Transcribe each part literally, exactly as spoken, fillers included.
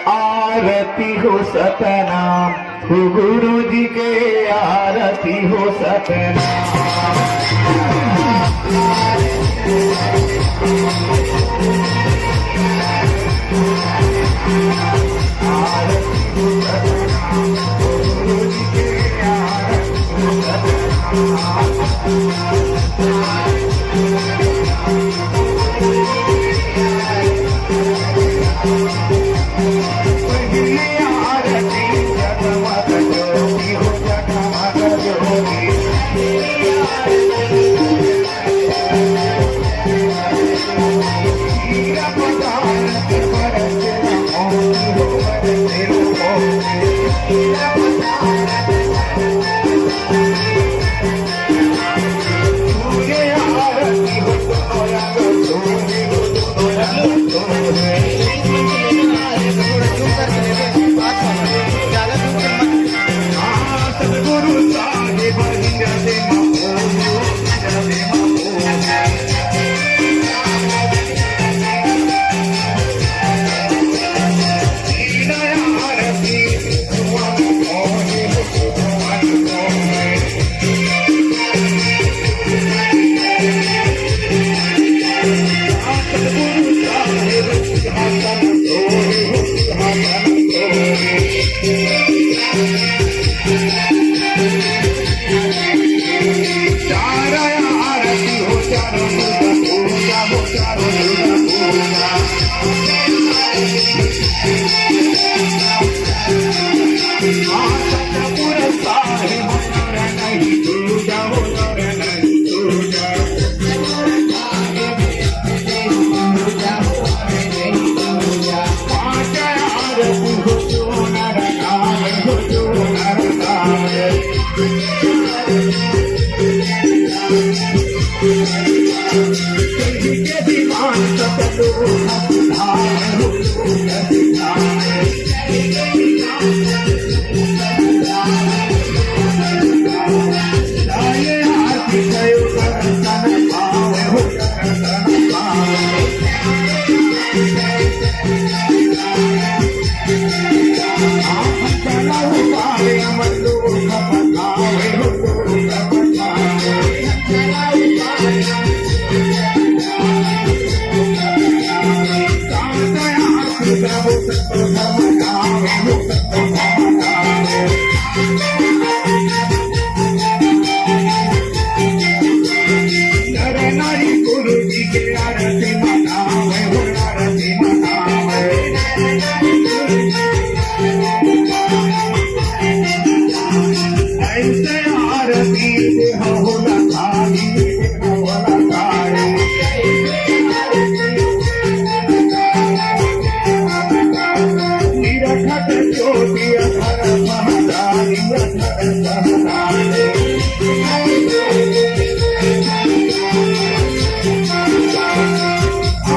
आरती हो सतनाम, हो गुरु जी के आरती हो सतनाम।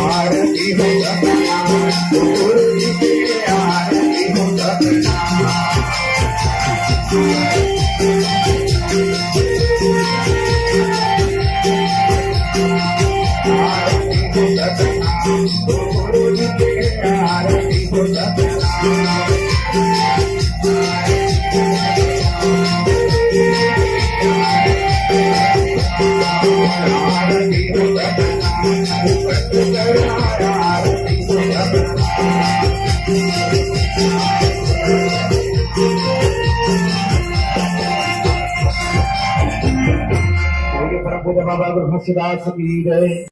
आरती हो सतनाम, हो गुरु जी के आरती हो सतनाम। बोलिए परम पूज्य बाबा गुरु घासीदास की जय।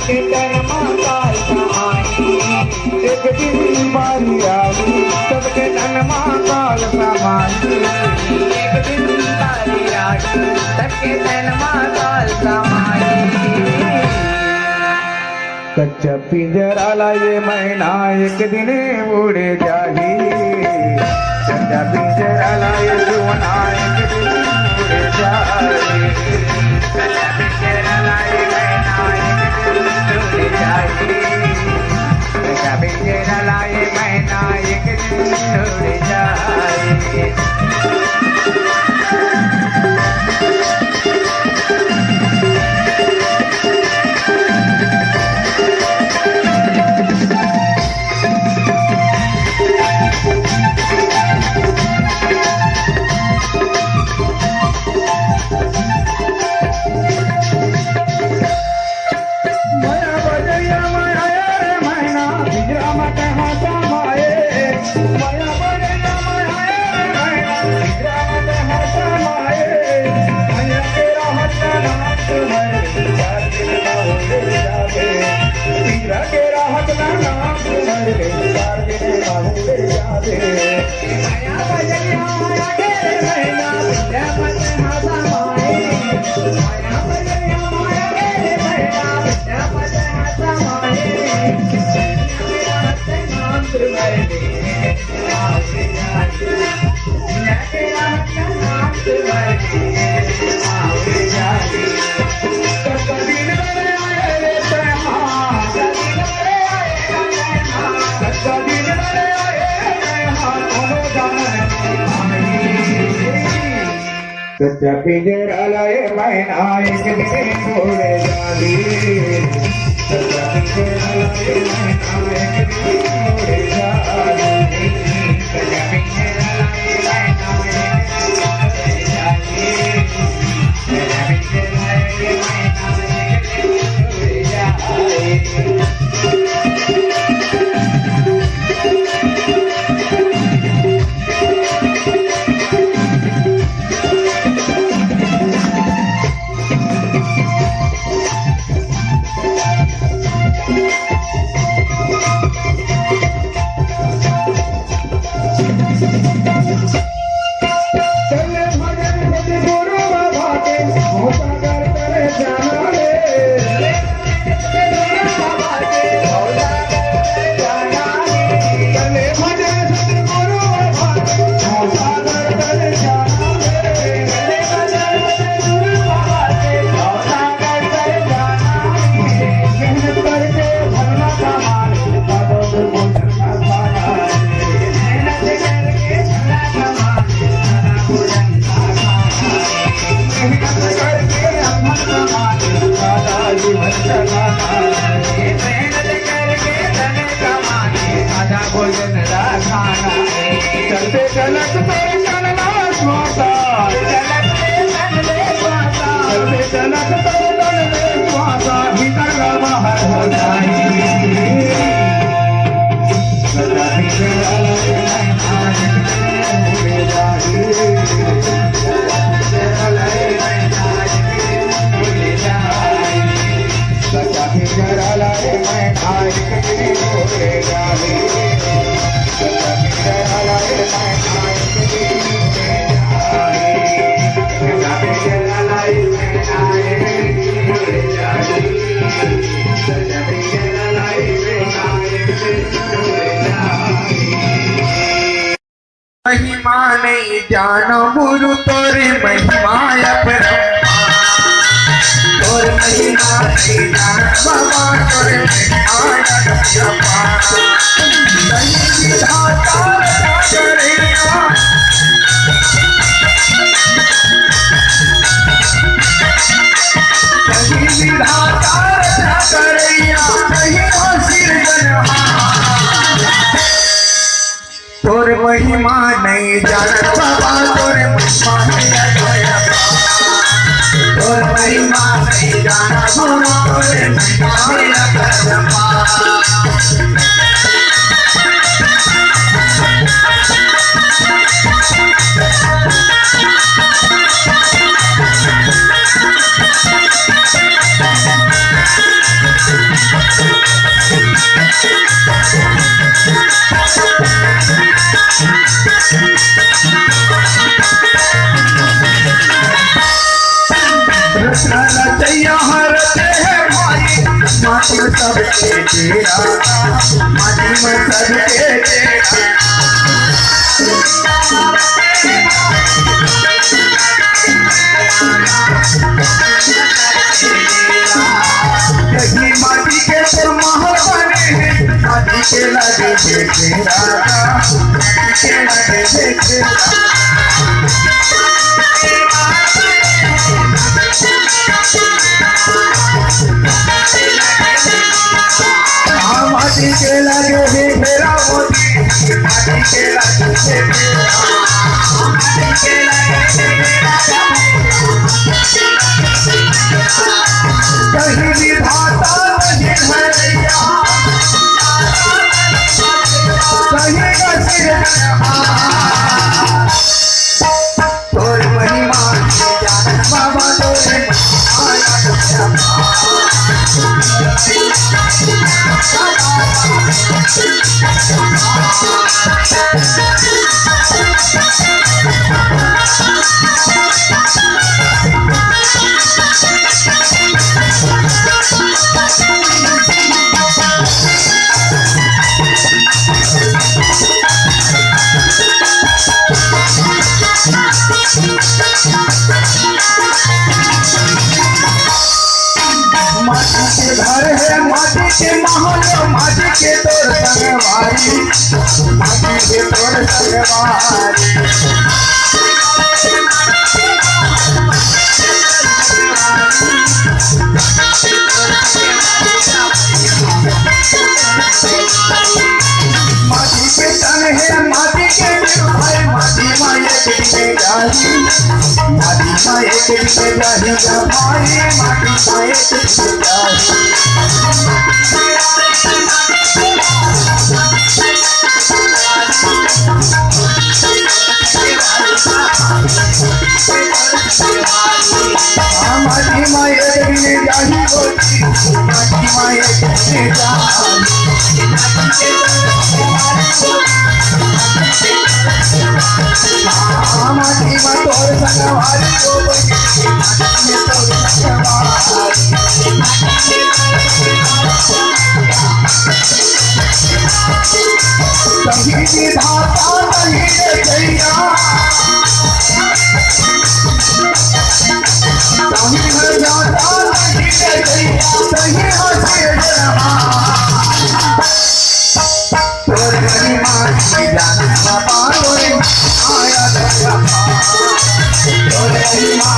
के तन मा काल समाई, एक दिन बारी आई। सबके तन मा काल समाई, एक दिन बारी आई। सबके तन मा काल समाई। कच्चा पिंजरा ला ये मैना एक दिन उड़ जाही। कच्चा पिंजरा ला ये जुअना एक दिन उड़ जाही। कच्चा पिंजरा ला ये मैना एक दिन उड़ जाही। कच्चा पिंजरा ला ये मैना एक दिन उड़ जाही। कच्चा पिंजरा ला ये मैना एक दिन उड़ जाही। कच्चा पिंजरा ला ये मैना एक दिन उड़ जाही। कच्चा पिंजरा ला ये मैना एक दिन उड़ जाही। कच्चा पिंजरा ला ये मैना एक दिन उड़ जाही। चलते चलत तोर तन ला स्वासा। चलते चलत तोर तन ला स्वासा। भीतर ला बाहर हो जाई। महिमा नहीं जानो गुरु तोरे महिमा अपरंपार। तोर महिमा नहीं जानो बाबा तोरे महिमा अपरंपार। सही विधाता रक्षा करैया। सही विधाता रक्षा करैया। सही हो सिरजनहार। तोर महिमा नहीं जानत बाबा, तोर महिमा नहीं जानत बाबा। तोर महिमा नहीं जानत बाबा, तोर महिमा नहीं जानत बाबा। रचैया हर ते है भाई, माटी में सबके डेरा, माटी में सबके डेरा। यही माटी के तोर महल बने हे, माटी के लगे हे डेरा, माटी के लगे हे डेरा। हाँ, माटी के लगे हे डेरा मोती, माटी के लगे हे डेरा, माटी के लगे हे डेरा। कहीं विधाता नहीं भैया, कहीं का सिरजनहार। तोर महिमा जान बाबा, तोर महिमा। माटी के घर हे, माटी के महल, माटी के तोर संगवारी, माटी के तोर संगवारी। माटी के तन हे, माटी के दिल भाई, माटी मा एक दिन जाही, माटी मा एक दिन जाही, जा भाई, माटी मा एक दिन जाही। माटी मा एक दिन जाही गोरी, माटी मा एक दिन जाही। माटी मा तोर संगवारी हो गोरी, माटी मा तोर संगवारी। कहीं विधाता नहीं रे भैया, कहीं विधाता नहीं रे भैया, कहीं हंसे जहाँ। तोर महिमा की जान बाबा, तोर आया तो बाबा। तोर महिमा।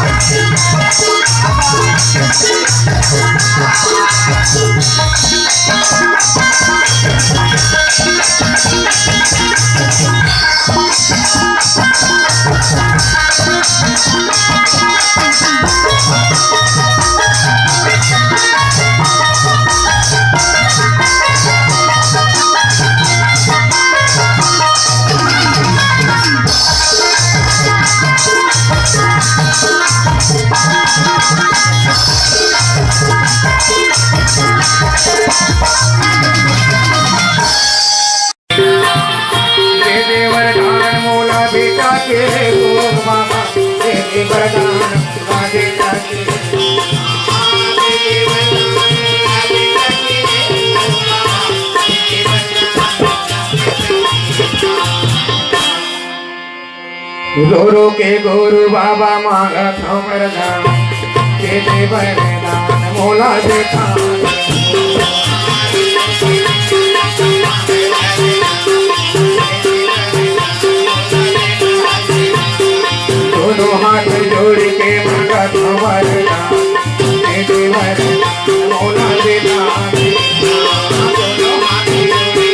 दे दे वरदान मोला बेटा के रे ओ बाबा, दे दे वरदान मोला बेटा के। रो रो के गुरु बाबा मांगत हंव वरदान, दे दे वरदान मोला बेटा। दोनों हाथ जोड़ के मांगत हंव वरदान, दे दे वरदान मोला बेटा। दोनों हाथ जोड़ के मांगत हंव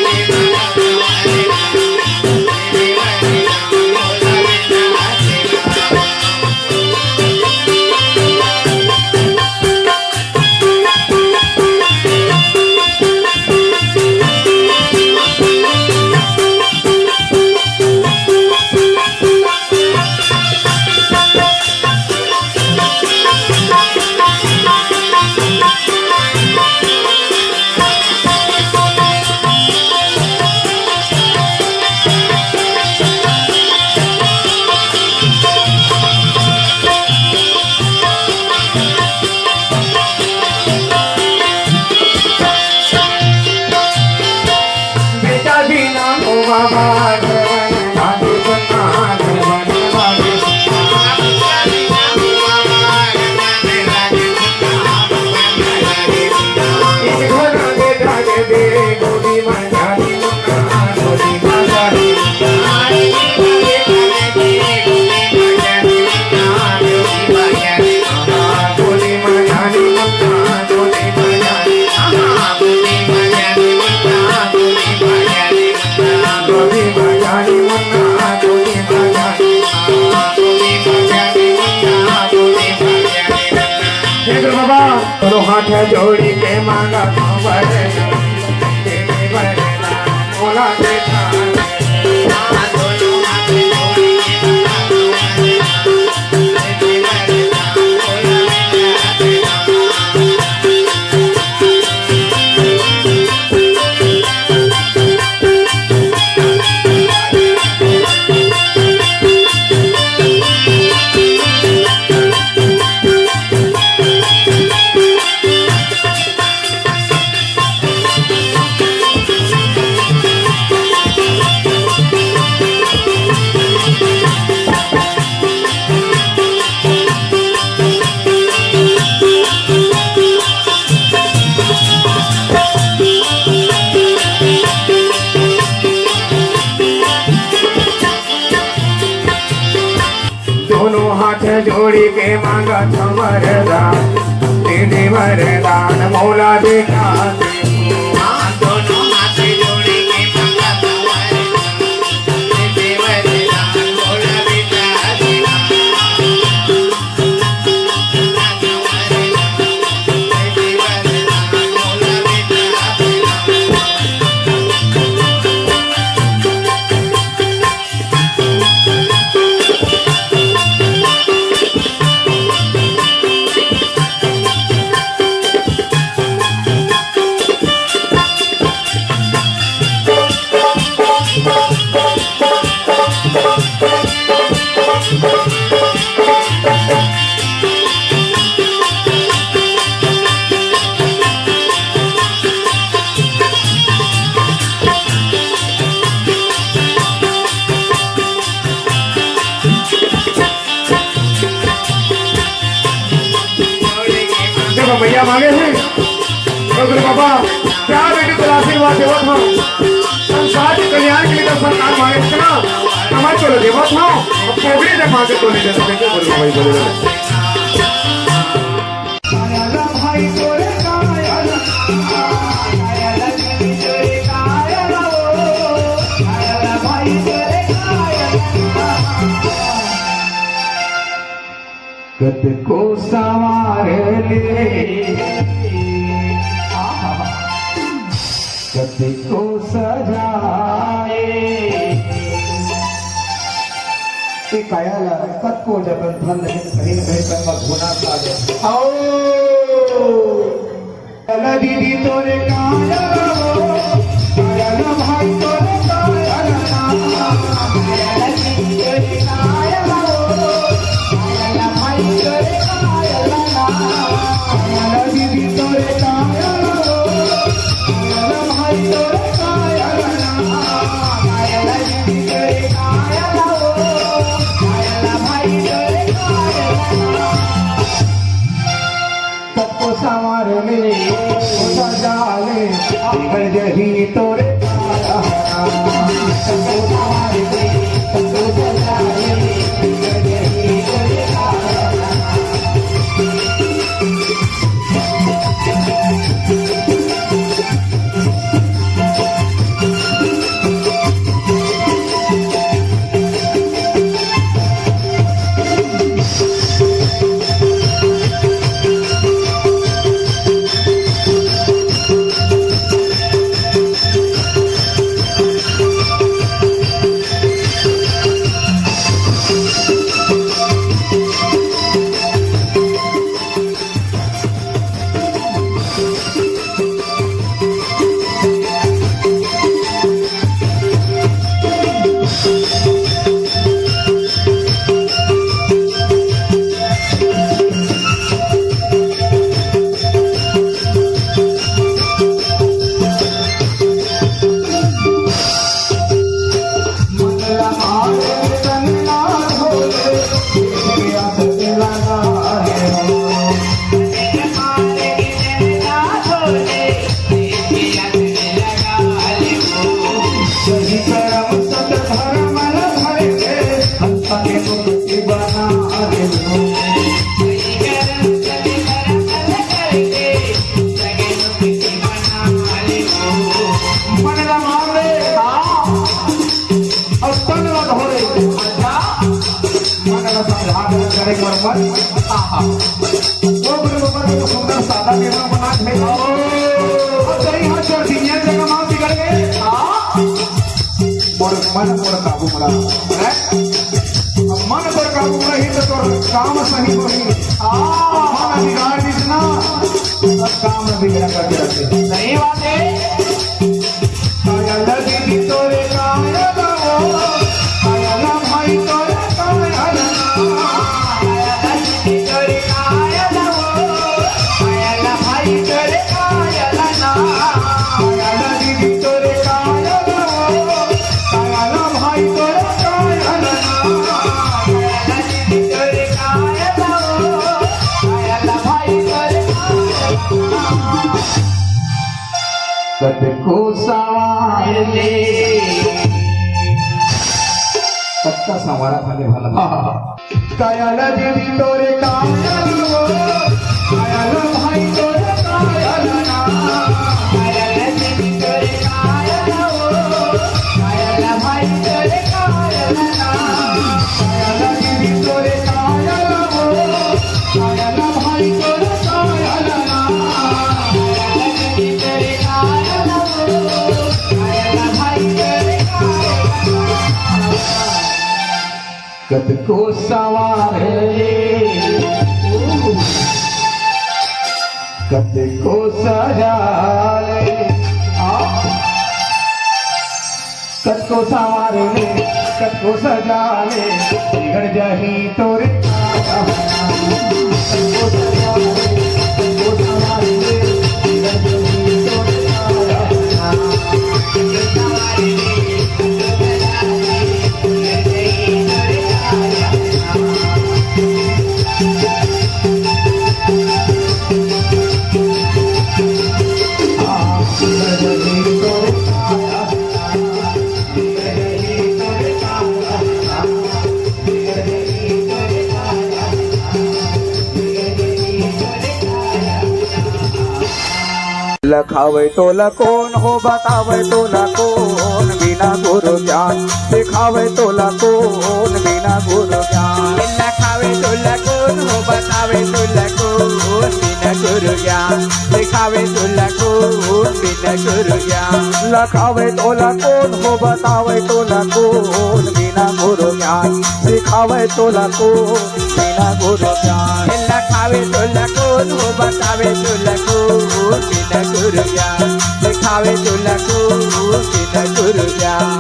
वरदान। एक बाबा, दोनों हाथ जोड़ी के मांगा वरदान, दे दे वरदान, मोला बेटा। दोनों हाथ जोड़ी के मांगत हंव वरदान, दे दे वरदान, मोला बेटा दे। हाँ, दोनों हाथ जोड़ी के मांगत हंव वरदान, दे दे वरदान, मोला बेटा दे। देखो भैया मांगे हैं, तो गुरु बाबा, क्या बेटी तेरा आशीर्वाद देवत हो, संसार के कल्याण के लिए तो सरकार मांगे थे ना, कमाई तो देवत हो, अब पोगड़ी जब मांगे तो नहीं दे सकते, गुरु बाबा ही बोले। कतको संवार ले, आहा, कतको सजाए। ए काया ला कतको जतन धन लेकिन कहीं न कहीं तक मत होना था। आओ। काया दीदी तोरे काया हो, काया ना भाई तोरे काया ना। काया दीदी तोरे काया हो, काया ना भाई तोरे काया ना। काया दीदी तोरे काया हो, काया ना भाई तोरे काया ना। काया दीदी तोरे काया हो, काया ना भाई तोरे काया ना। सबको संवार ले, सजा ले, बिगड़ जही तोरे। सबको संवार ले, सबको सजा ले, बिगड़ जही तोरे। मन ला समझा के करे बर मन। आहा। वो गुरु ऊपर सुंदर सादा टेबल बना के, अब तेरी हाँ चौथिनिया जगह माँ बिगड़ गए। हाँ। मोर मन मोर काबू में रहा। हैं? अब मन पर काबू रही तो तोर काम सही होही। हाँ। मन बिगाड़ दीस ना, सब काम बिगड़ा करके रखे। सही बात है। कायल दीदी तोरे कायल हो, कायल भाई तोरे कायल ना। कायल दीदी तोरे कायल हो, कायल भाई तोरे कायल ना। कायल दीदी तोरे कायल हो, कायल भाई तोरे कायल ना। कायल दीदी तोरे कायल हो, कायल भाई तोरे कायल ना। कतको सवार ले। कतका संवारा था ले भला। कायल दीदी तोरे कायल हो, कायल भाई तोरे कायल ना। कायल दीदी तोरे कायल हो, कायल भाई तोरे कायल ना। कायल दीदी तोरे कायल हो, कायल भाई तोरे कायल ना। कायल दीदी तोरे कायल हो, कायल भाई तोरे कायल ना। कतको सवार ले, कतको सजा ले, आ, कतको सवार ले, कतको सजा ले, बिगड़ जाही तोरे। कतको सजा ले, कतको सवार ले, बिगड़ जाही तोरे। लखावे तोला कोन हो, बतावे तोला कोन, बिना गुरु ज्ञान सिखावे तोला कोन, बिना गुरु ज्ञान। लखावे तोला कोन हो, बतावे तोला कोन, बिना गुरु ज्ञान सिखावे तोला कोन, बिना गुरु ज्ञान। लखावे तोला कोन हो, बतावे तोला कोन, बिना गुरु ज्ञान सिखावे तोला कोन, बिना गुरु ज्ञान। लखावे तोला कोन हो, बतावे तोला कोन, बिना गुरु ज्ञान सिखावे तोला कोन, बिना गुरु ज्ञान।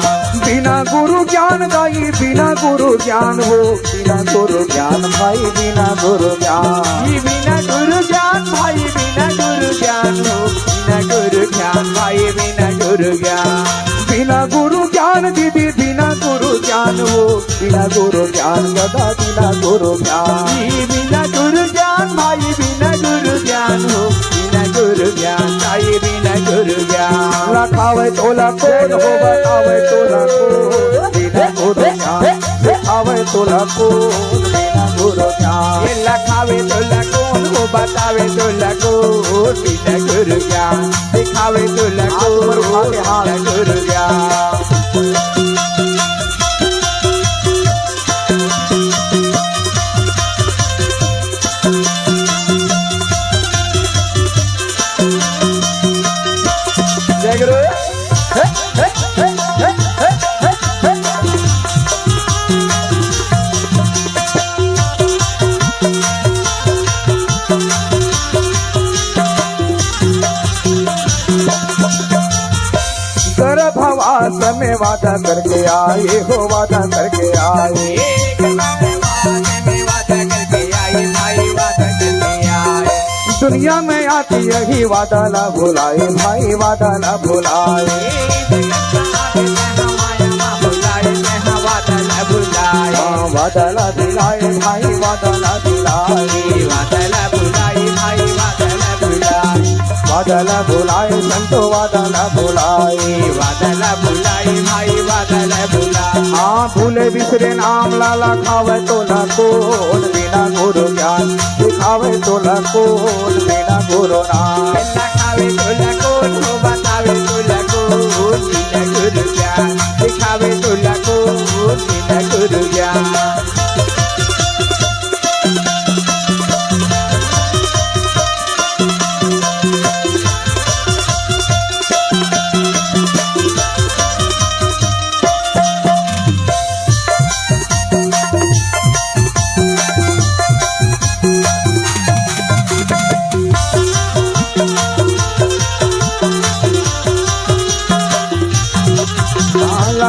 बिना गुरु ज्ञान दाई, बिना गुरु ज्ञान हो, बिना गुरु ज्ञान भाई, बिना गुरु ज्ञान। ई बिना गुरु ज्ञान भाई, बिना गुरु ज्ञान हो, बिना गुरु ज्ञान भाई, बिना गुरु ज्ञान। बिना गुरु ज्ञान दीदी, बिना गुरु ज्ञान हो, बिना गुरु ज्ञान दादा, बिना गुरु ज्ञान। ई बिना गुरु ज्ञान भाई, बिना गुरु ज्ञान हो, बिना गुरु ज्ञान भाई, बिना गुरु ज्ञान। लखावे तोला कोन हो, बतावे तोला कोन, बिना गुरु ज्ञान सिखावे तोला कोन, बिना गुरु ज्ञान। ये लखावे तोला कोन हो, बतावे तोला कोन, बिना गुरु ज्ञान सिखावे तोला कोन, हाथ ऊपर उठा के हाथ। बिना गुरु ज्ञान। जय गुरु। गर्भवास में वादा करके आए हो, वादा करके आए। एक बार वादा में वादा करके आए, भाई वादा करके आए। दुनिया में आती यही वादा ना भुलाए, भाई वादा ना भुलाए। हाँ, वादा ना भुलाए, भाई वादा ना भुलाए। वादा ना भुलाए, भाई वादा ना भुलाए। वादा ना भुलाए, संतो वादा ना भुलाए। वादा ना भुलाए, भाई वादा ना भुलाए। हाँ, भूले बिसरे नाम ला लखावे तोला कोन, बिना गुरु ज्ञान सिखावे तोला कोन, बिना गुरु नाम। लखावे तोला कोन हो, बतावे तोला कोन, बिना गुरु ज्ञान सिखावे तोला कोन, बिना गुरु ज्ञान।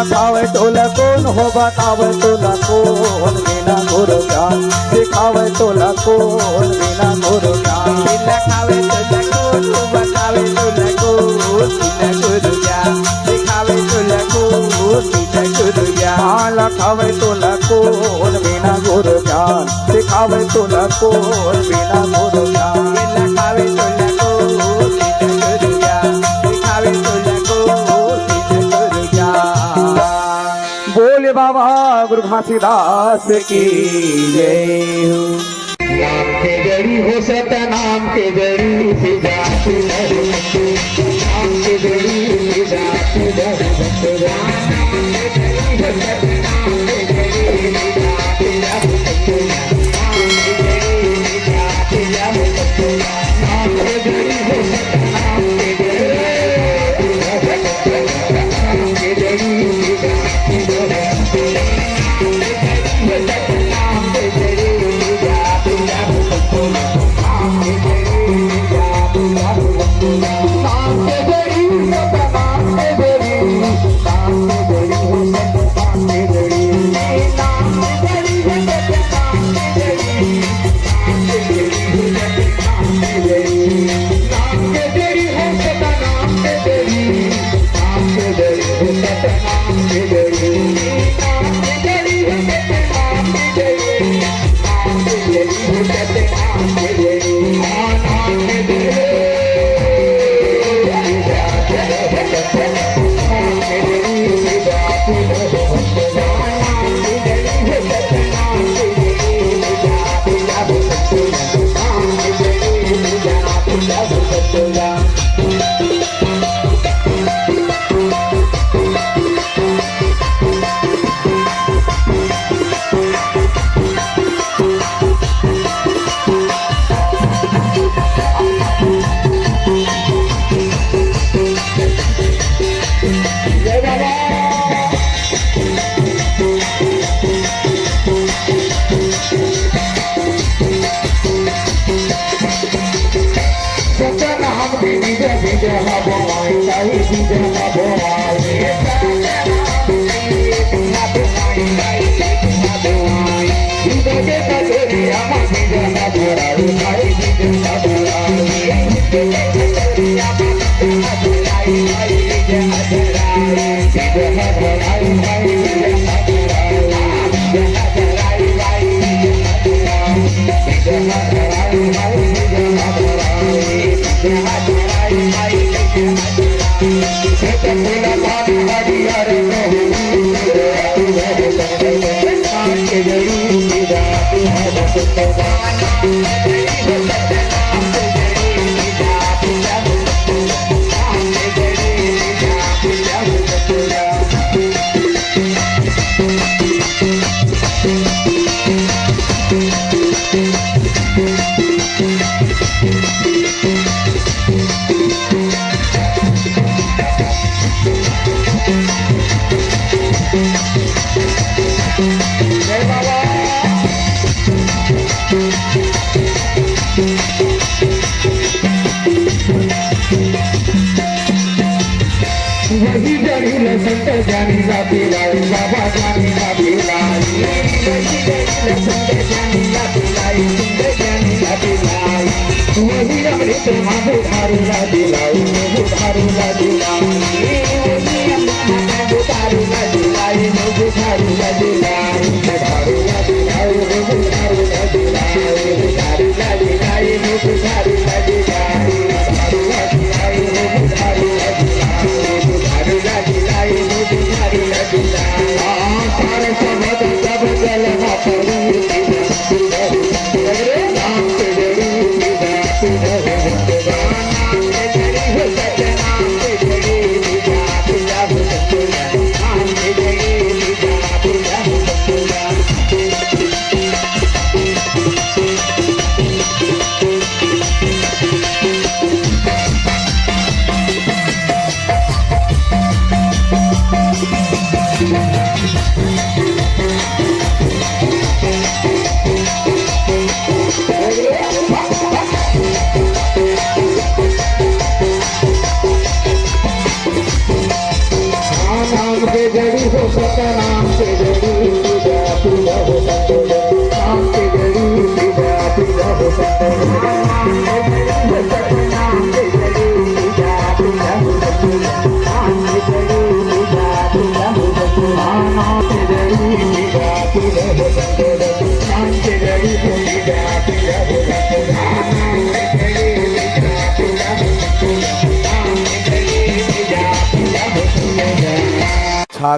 सिखावे तोला कोन हो, बतावे तोला कोन, बिना गुरु ज्ञान। सिखावे तोला कोन, बिना गुरु ज्ञान। सिखावे तोला कोन हो, बतावे तोला कोन, बिना गुरु ज्ञान। सिखावे तोला कोन, बिना गुरु ज्ञान। हाँ, लखावे तोला कोन, बिना गुरु ज्ञान। सिखावे तोला कोन, बिना गुरु ज्ञान। लखावे तोला कोन, बिना गुरु ज्ञान। सिखावे तोला कोन, बिना गुरु ज्ञान। बोले बाबा गुरु घासीदास की जय हो। नाम के जड़ी हो सतनाम के जड़ी, पूजा पूजा हो सतनाम के जड़ी, पूजा पूजा हो सतनाम के जड़ी हो सतनाम के जड़ी, पूजा पूजा हो सतनाम के जड़ी, पूजा पूजा हो सतनाम के जड़ी हो सतनाम के जड़ी। वही जड़ी ले संत ज्ञानी ला पिलाई, बाबा ज्ञानी ला पिलाई। वही जड़ी ले संत ज्ञानी ला पिलाई, संत ज्ञानी ला पिलाई। वही अमृत मा बुधारू ला पिलाई, बुधारू ला पिलाई। वही अमृत मा बुधारू ला पिलाई, बुधारू ला पिलाई।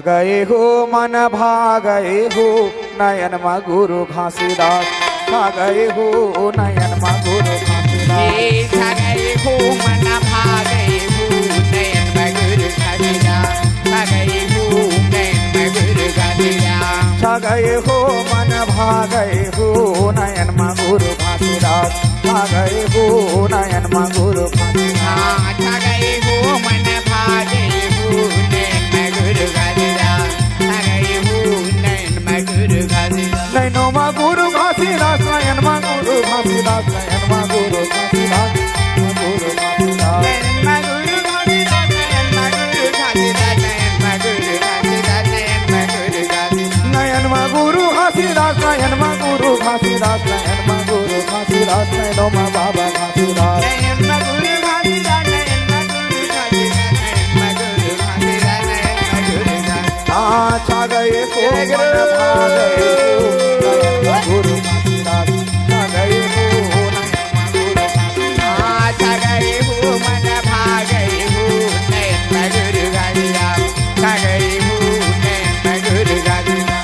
गए हो मन भागए हो नयन म गुरु घासीदास, छा गए हो नयन म गुरु घासीदास। ए छा गए हो मन भागए हो नयन म गुरु घासीदास, छा गए हो नयन म गुरु घासीदास। छा गए हो मन भागए हो नयन म गुरु घासीदास, छा गए हो नयन म गुरु घासीदास। हाँ, छा गए हो मन भागए हो नयन म गुरु घासीदास, छा गए हो नयन म गुरु घासीदास। नयनो म गुरु घासीदास, नयन म गुरु घासीदास, नयन म गुरु घासीदास, गुरु घासीदास। नयन म गुरु घासीदास, नयन म गुरु घासीदास, नयन म गुरु घासीदास, नयन म गुरु घासीदास। नयन म गुरु घासीदास, नयन म गुरु घासीदास, नयन म गुरु घासीदास, नयनो म बाबा घासीदास। नयन म गुरु घासीदास, नयन म गुरु घासीदास, नयन म गुरु घासीदास, नयन म गुरु घासीदास। हाँ, छा गए हो मन भागए हो, नयन म गुरु घासीदास, छा गए हो नयन म गुरु घासीदास। हाँ, छा गए हो मन भागए हो नयन म गुरु घासीदास, छा गए हो नयन म गुरु घासीदास।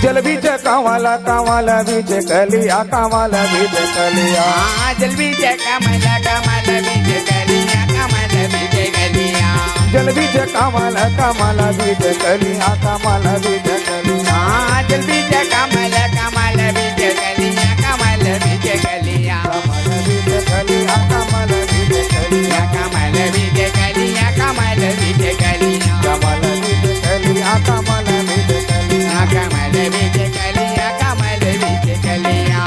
जल बीच कमल, कमल बीच कलिया, कमल बीच कलिया। हाँ, जल बीच कमल, कमल बीच कलिया, कमल बीच कलिया। जल बीच कमल, कमल बीच कलिया, कमल बीच कलिया। हाँ, जल बीच कमल, कमल बीच कलिया, कमल बीच कलिया। कमल बीच कलिया, कमल बीच कलिया। कमल बीच कलिया, कमल बीच कलिया। कमल बीच कलिया, कमल बीच कलिया। कमल बीच कलिया, कमल बीच कलिया।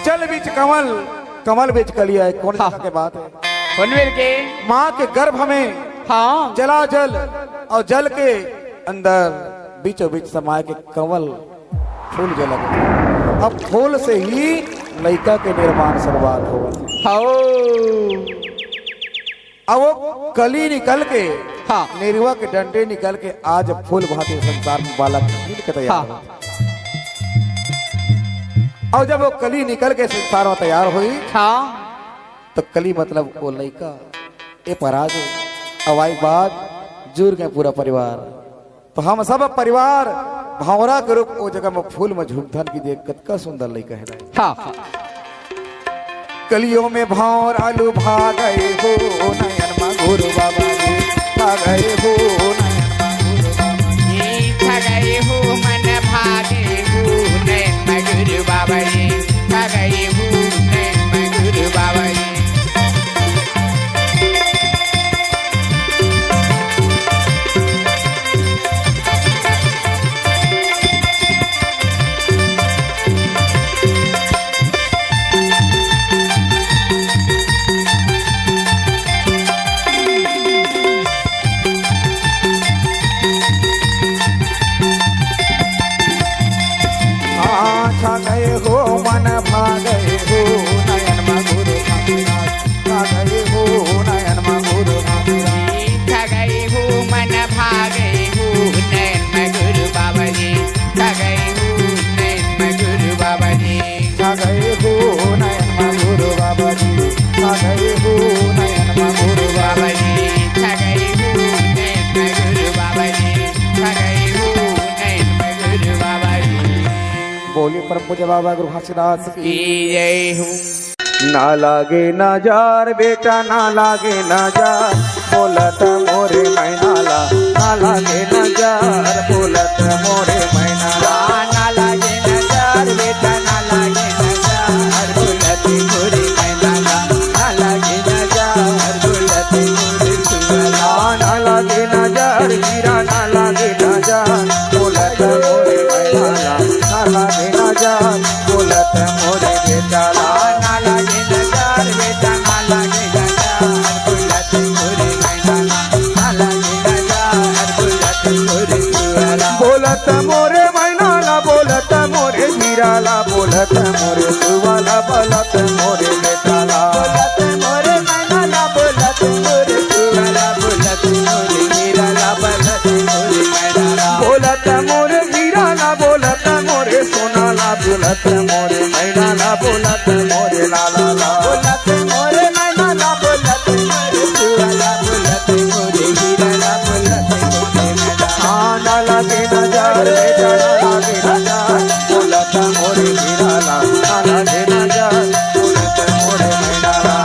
जल बीच कमल, कमल बीच कलिया, ये कौन हाँ। जगह के बात है? कौन बेर के? माँ के गर्भ में हाँ। जला जल और जल के अंदर बीचों बीच समाए के कमल फूल जो लगे। अब फूल से ही लइका के निर्माण शुरुआत होवत हे। हौ। अब वो कली निकल के, हाँ। नेरुआ के डंडे निकल के आज फूल भांति संसार में बालक खिल के तैयार हाँ। होवत हे। और जब वो कली निकल के संसार में तैयार होई, हाँ। तो कली मतलब वो लइका, ए पराग, अवाई बाद जुर गए पूरा परिवार। तो हम सब परिवार भंवरा के रूप ओ जगह में फूल में झुमधन की देख कतका सुंदर लइका हे। हाँ। कलियों में भंवरा लुभा गए हो नयन मा गुरु बाबा जी, भा गए हो नयन मा गुरु बाबा जी। ए, भा गए हो मन भा गए हो नयन मा गुरु बाबा जी, भा गए हो नयन मा गुरु बाबा जी। आ, छा गए हो मन भा गए हो नयन मा गुरु घासीदास, छा गए हो नयन मा गुरु घासीदास। छा गए हो मन भा गए हो नयन मा गुरु बाबा जी, छा गए हो नयन मा गुरु बाबा जी। छा गए हो नयन मा गुरु बाबा जी, छा गए हो नयन मा गुरु बाबा जी। छा गए हो नयन मा गुरु बाबा जी, छा गए हो नयन मा गुरु बाबा जी। बोलिए परम पूज्य बाबा गुरु घासीदास की जय हो। ना लागे नजर बेटा, ना लागे नजर, बोलत मोरे मैना ला। ना लागे नजर, बोलत मोरे मैना ला। ना लागे नजर बेटा, ना लागे नजर, बोलत मोरे मैना ला। ना लागे नजर, बोलत मोरे सुआ ला। ना लागे नजर हीरा, ना लागे नजर, बोलत मोरे मैना ला। ना लागे नजर, बोलत मोरे बेटा ला। ना लागे नजर बेटा, ना लागे नजर, बोलत मोरे मैना ला। ना बोलत मोरे सुआ ला, बोलत मोरे बेटा ला। बोलत मोरे मैना ला, बोलत मोरे सुआ ला, बोलत मोरे हीरा ला, बोलत मोरे मैना ला। बोलत मोरे हीरा ला, बोलत मोरे सोना ला, बोलत मोरे मैना ला, बोलत मोरे लाला ला। बोलत मोरे मैना ला, बोलत मोरे सुआ ला, बोलत मोरे हीरा ला, बोलत मोरे मैना ला। हाँ, ना लागे नजर, बेटा ना लागे नजर, बोलत मोरे हीरा ला, ना लागे नजर, बोलत मोरे मैना ला।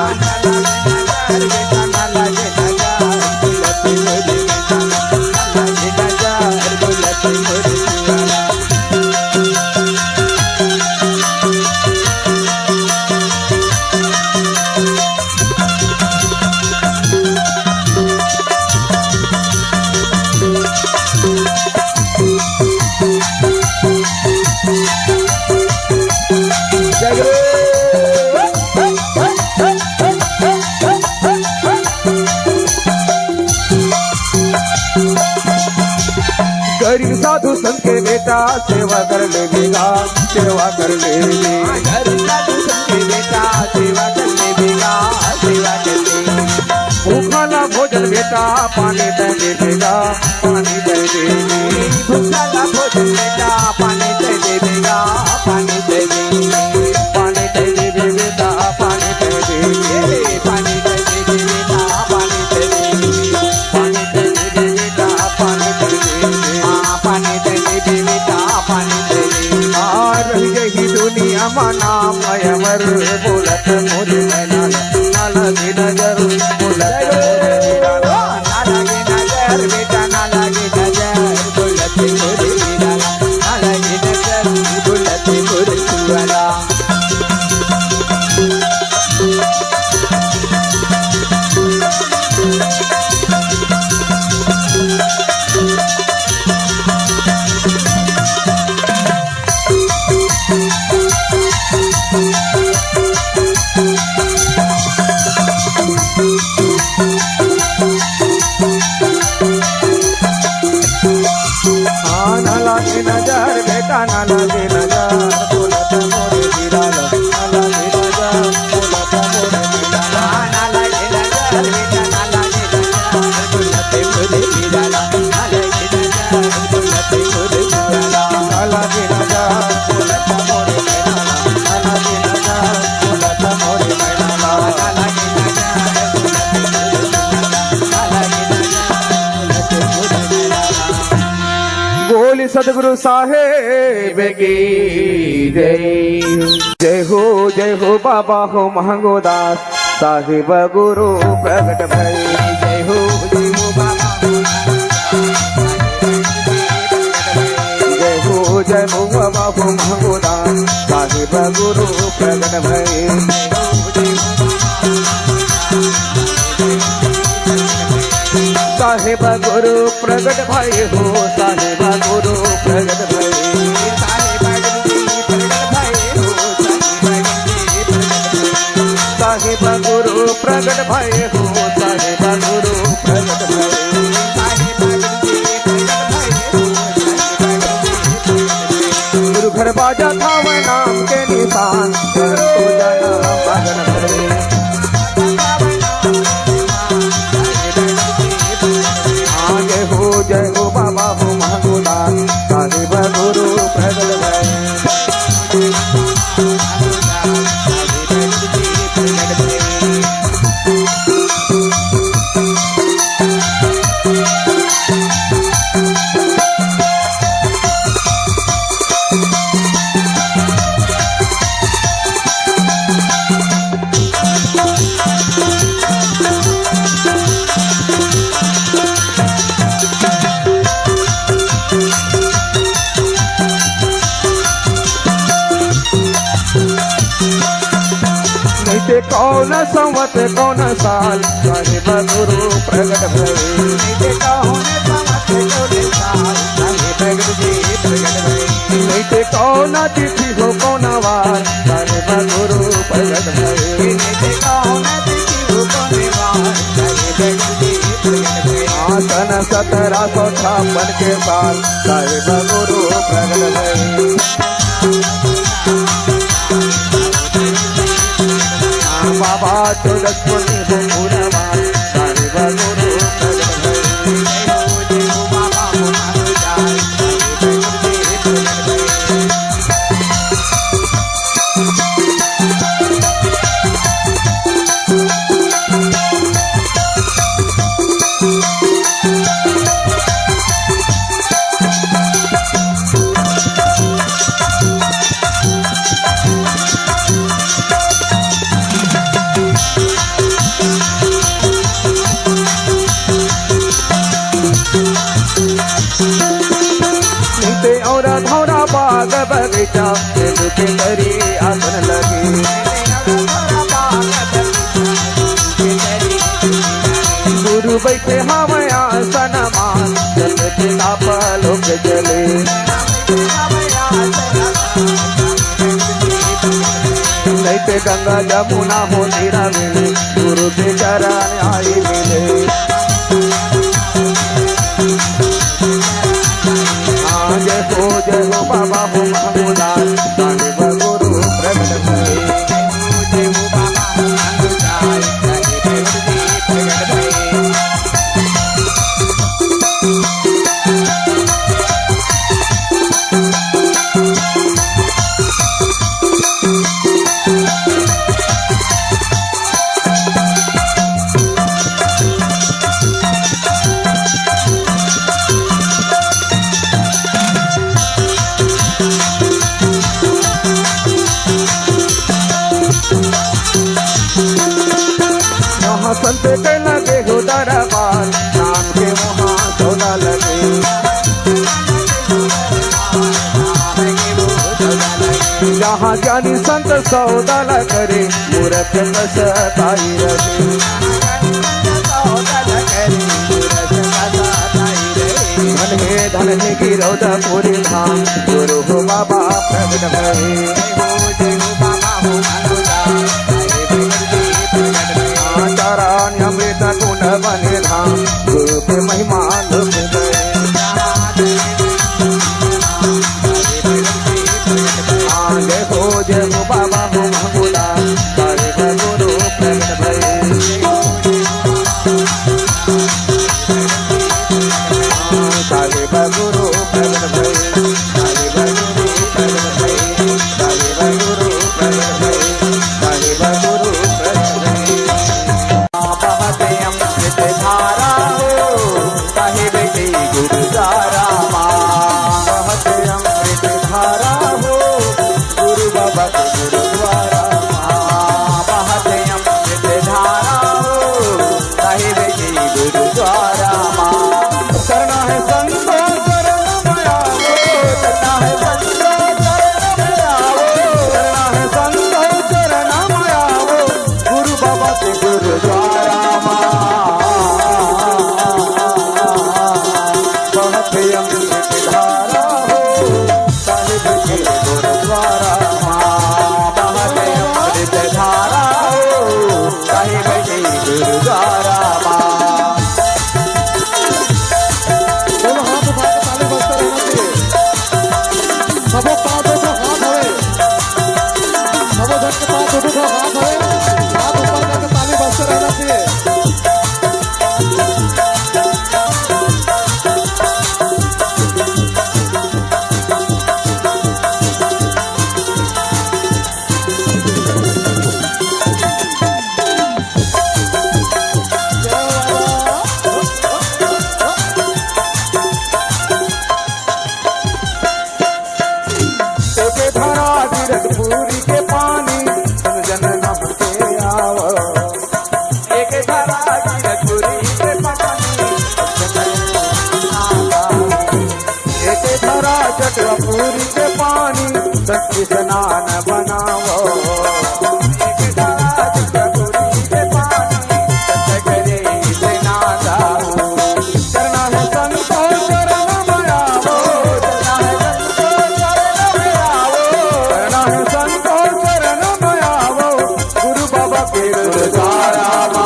गरीब साधु संत के बेटा सेवा कर ले बेगा, सेवा कर ले बे। गरीब साधु संत के बेटा सेवा कर ले बेगा, सेवा कर ले। भूखा ला भोजन बेटा पानी दे दे बेगा, पानी दे दे बे। भूखा ला भोजन बेटा पानी दे दे बेगा, पानी दे दे बे। पानी दे दे बे बेटा, पानी दे दे बे। पानी दे दे बे बेटा, पानी दे दे बे। पानी दे दे बे बेटा, पानी दे दे बे। हाँ, पानी दे दे बे बेटा, पानी दे दे बे। आ रही यही दुनिया मा नाम अमर, बोलत मोरे मैना ला, ना लागे नजर, बोलत मोरे हीरा ला। ना लागे नजर बेटा, ना लागे नजर, बोलत मोरे हीरा ला। ना लागे नजर, बोलत मोरे सुआ ला। हाँ, ना लागे नजर बेटा, ना लागे नजर, बोलत मोरे हीरा ला, ना लागे नजर, बोलत मोरे हीरा ला। हाँ, ना लागे नजर बेटा, ना लागे नजर, बोलत मोरे हीरा ला। बोल सतगुरु साहेब की जय। जय हो, जय हो बाबा हो महंगोदास साहेब गुरु प्रगट भई। जय हो, जय हो बाबा हो महंगोदास साहेब गुरु प्रगट भई। जय हो, जय हो बाबा हो महंगोदास साहेब गुरु प्रगट भई। साहेब गुरु प्रगट भई हो, साहेब गुरु प्रगट भई। साहेब गुरु प्रगट भई हो, साहेब गुरु प्रगट भई। साहेब गुरु प्रगट भई हो, साहेब गुरु प्रगट भई। साहेब गुरु प्रगट भई हो, साहेब गुरु प्रगट भई। गुरु घर बाजत हवय नाम के निशान, कर पूजन मगन भई। हाँ, जय हो, जय हो बाबा हो महंगोदास साहेब गुरु प्रगट भई। नइते कौन संवत कौन साल साहेब गुरु प्रगट भई। नइते कौन संवत कौन साल साहेब गुरु जी प्रगट भई। नइते कौन तिथि हो कौन वार साहेब गुरु प्रगट भई। नइते कौन तिथि हो कौन वार साहेब गुरु जी प्रगट भई। हाँ, सन सतरा सौ छप्पन के साल साहेब गुरु प्रगट भई। बाबा चौदस पुन्नी हो पूनवा साहेब गुरु प्रगट भई। निते औरा धौरा बाग बगीचा, सेतु के तरी आसन लगे। गुरु बैठे हवय आसन मा, जल के ताप लोक जले। नैते गंगा जमुना हो तीरा मिले, गुरु के चरण आई मिले। हाँ, जय हो, जय हो बाबा हो महंगूदास, साहेब गुरु प्रगट भई। जय हो बाबा हो महंगूदास, साहेब गुरु प्रगट भई। यहाँ संत के लगे हो दरबार, नाम के वहाँ सौदा लगे। जहाँ ज्ञानी संत सौदा न करे, मूर्ख पछताई रहे। धन हे धन हे गिरौदपुरी धाम, गुरु हो बाबा प्रगट भई। जय हो, जय हो बाबा हो मंगला, साहेब गुरु जी प्रगट भई। चरण अमृत कुंड बने धाम, गुरु के महिमा लोक गए। हाँ, जय हो, जय हो बाबा हो महंगूदास, साहेब गुरु प्रगट भई। हाँ, साहेब गुरु प्रगट भई, साहेब गुरु प्रगट भई, साहेब गुरु प्रगट भई, साहेब गुरु प्रगट भई। बहत अमृत धारा हो, साहेब के गुरुद्वारा मा। बहत अमृत धारा हो, गुरु बाबा के गुरुद्वारा मा। बहत अमृत धारा हो, साहेब के गुरुद्वारा मा। करना है संतोष, करना मया हो, करना है संतोष, करना मया हो, करना है संतोष, करना मया हो। गुरु बाबा के गुरुद्वारा मा। बहत अमृत धारा हो, साहेब के गुरुद्वारा मा। बहत अमृत धारा हो, साहेब के गुरुद्वारा मा। दोनों हाथ उठा के ताली बजते रहना चाहिए। सबो पाँच दो हाथ हवे, सबो झन के पाँच दो हाथ हवे, हाथ ऊपर करके ताली बजते रहना चाहिए। एके धारा गिरत पूरी के पानी, सब जन नहा के आव। एके धारा गिरत पूरी के पानी, सब जन नहा के आव। एके धारा जटवा पूरी के पानी, सब स्नान बनाव। एके धारा जटवा पूरी के पानी, सब करे स्नान। करना है संतोष, करना मया हो, करना है संतोष, करना मया हो, करना है संतोष, करना मया हो, गुरु बाबा के गुरुद्वारा मा।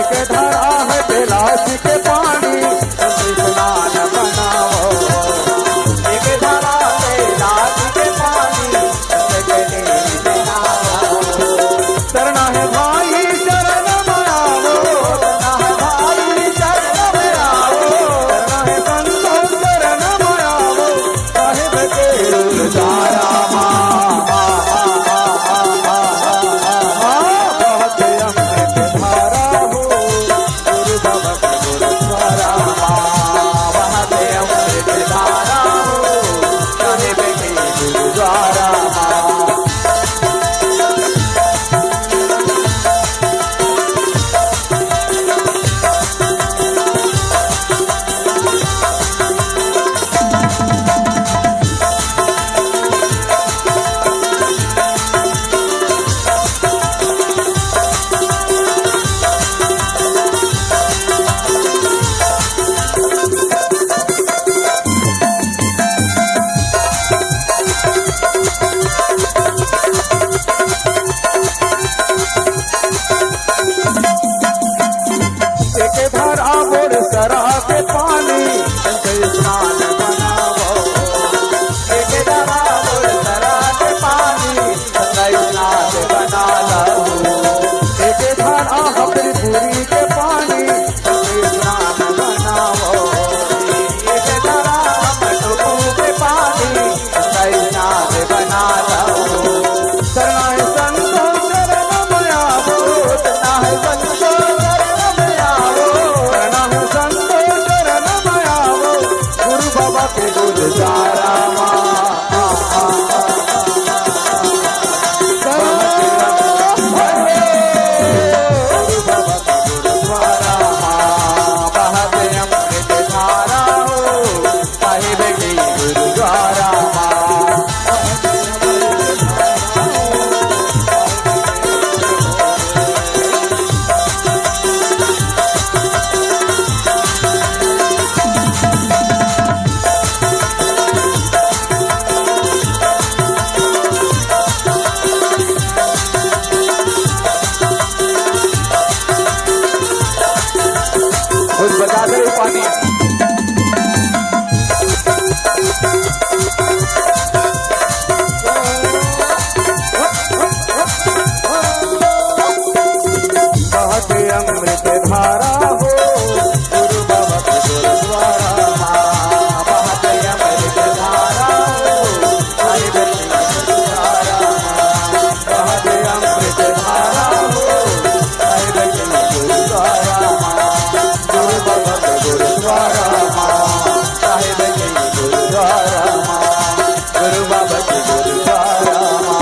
के धारा है कैलाश के पानी, स्नान बनावो। एक धारा कैलाश के पानी, स्नान बनावो। सरना है भाई चरण में आवो, सरना है भाई चरण में आवो, सरना है संतो चरण में आवो। साहिब के गुरुद्वारा मा, आ, आ, आ, आ, आ, आ, आ, आ, बहुत अमृत धारा हो, गुरु बाबा के गुरुद्वारा मा, बहुत अमृत धारा हो, साहिब के गुरुद्वारा मा। एक धारा बोर सरा के पानी, संत स्नान बनावो। एक धारा बोर सरा के पानी, संत स्नान बना लहू। एक धारा हबरी पूरी के पानी, संत स्नान बनावो। एक धारा हम टुकू के पानी, संत स्नान बना लहू। सरना है संतो चरण में आवो, सरना है संतो चरण में आवो, सरना है संतो चरण में आवो, गुरु बाबा के गुरुद्वारा मा। गुरु बाबा के गुरुद्वारा मा, बहत अमृत धारा हो। साहिब के गुरुद्वारा मा। कुछ बता दे पानी। बहत अमृत धारा हो, गुरु बाबा के गुरुद्वारा मा। बहत अमृत धारा हो, हरे कृष्ण गुरुद्वारा मा। बहत अमृत धारा हो, हरे कृष्ण गुरुद्वारा मा। गुरु बाबा के गुरुद्वारा मा, साहिब के गुरुद्वारा मा, गुरु बाबा के गुरुद्वारा मा।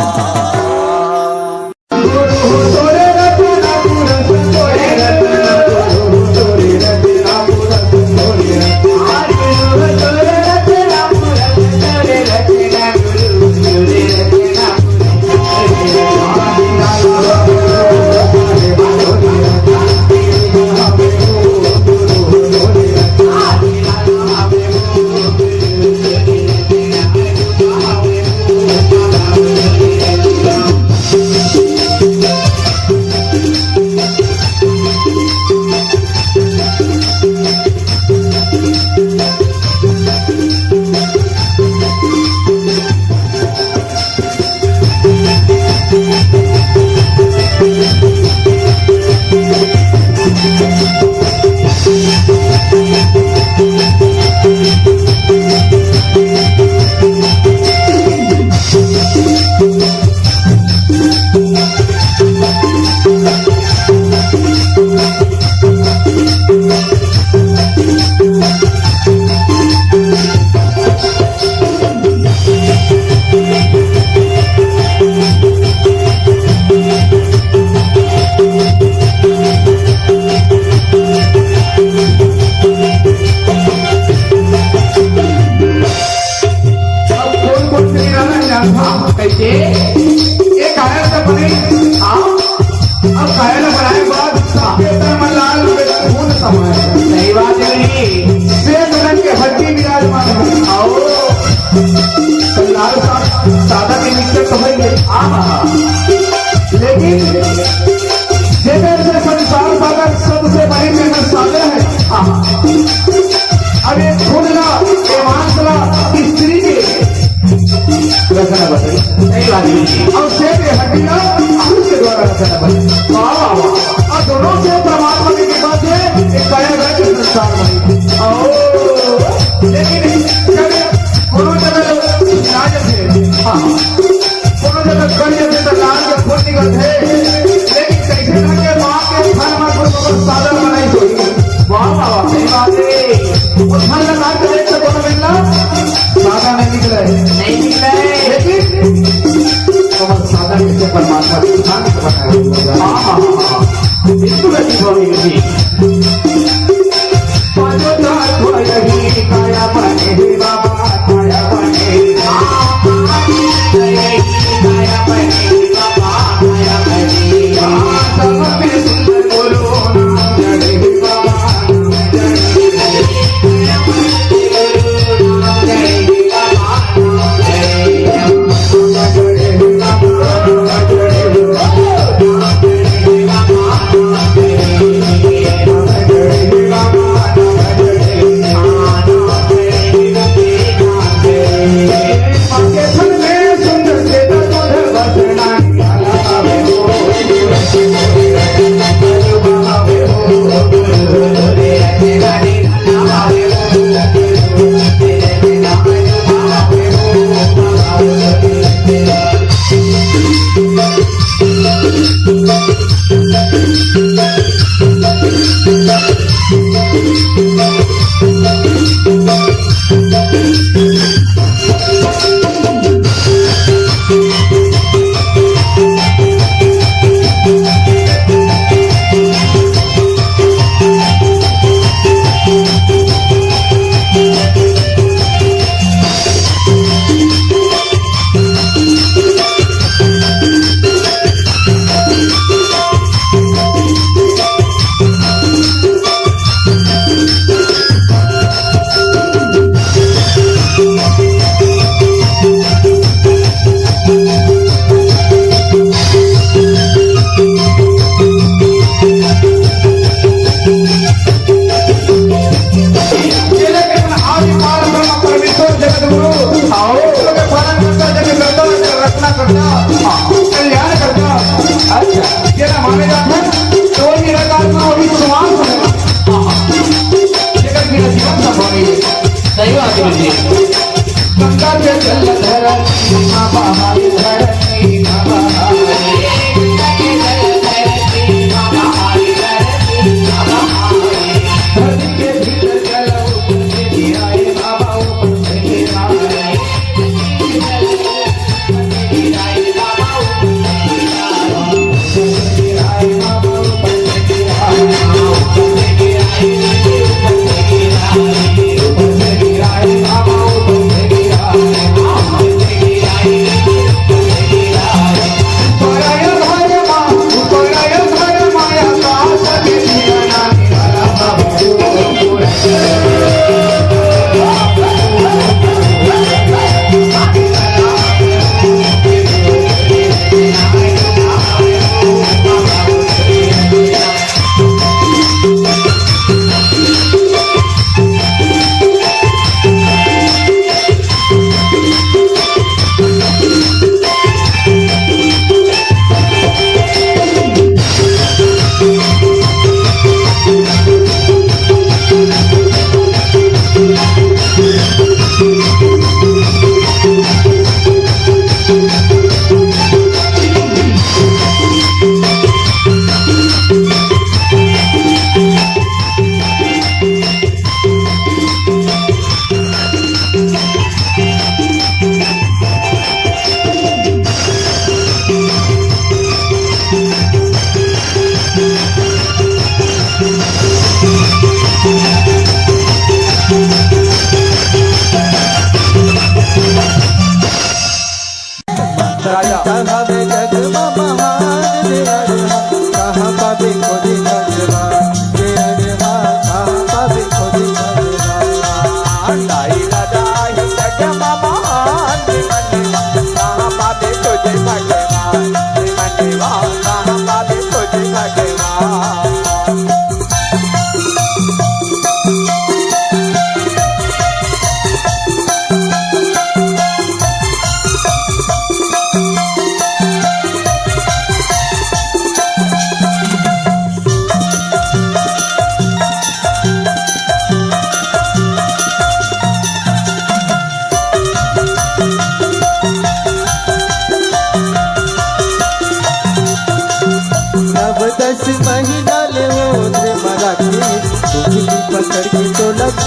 लेकिन जब कोनो जगह लोग आ जाथे, हाँ, कोनो जगह कर जाथे त लाल के खून निकलथे, लेकिन कइसे ढंग के माँ के थन म गुरु सादा बनाई होही। वाह, वाह, वाह, सही बात हे। वो थन ला का करे त कोनो बेला सादा नहीं निकले। नहीं निकले। लेकिन हमर सादा के परमात्मा के शांत बनाए हुए हैं। हाँ, हाँ, हाँ, हाँ। बिल्कुल अच्छी बात है जी। पाँचों तत्व रही काया बने हे बाबा, काया बने हे। हाँ, काया बने हे बाबा, काया बने हे। हाँ, सबके सुंदर बोलो नाम जड़े हे बाबा, नाम जड़े हे।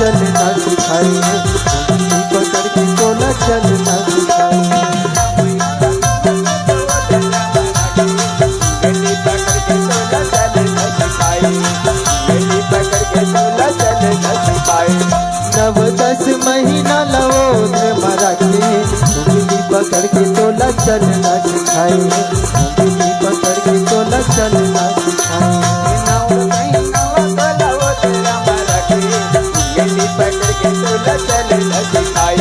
चलना सिखाए, उंगली पकड़ के तोला चलना सिखाए। नव दस महीना ला ओढ़ म राखे, उंगली पकड़ के तोला चलना सिखाए, उंगली पकड़ के तोला चलना सिखाए। उंगली पकड़ के तोला चलना सिखाए,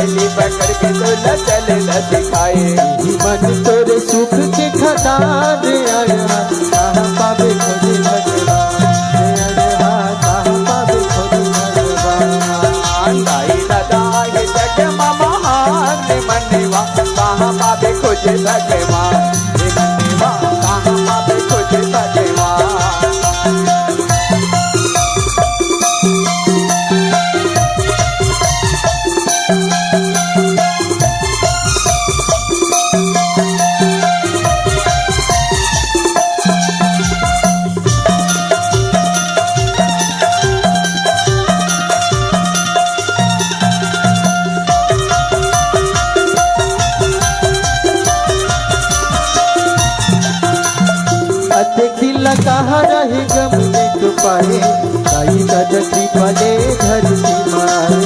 उंगली पकड़ के तोला चलना सिखाए। मन तोरे सुख के खदान अड़हा, कहाँ पाबे खोजे भगवान। अड़हा, कहाँ पाबे खोजे भगवान। दाई ददा हे जग म महान मनवा, कहाँ पाबे खोजे भगवान। हे मनवा, कहाँ पाबे खोजे भगवान। अतेक दिन ला कहाँ रहे गम में छुपाए, दाई ददा कृपा ले धरती माए,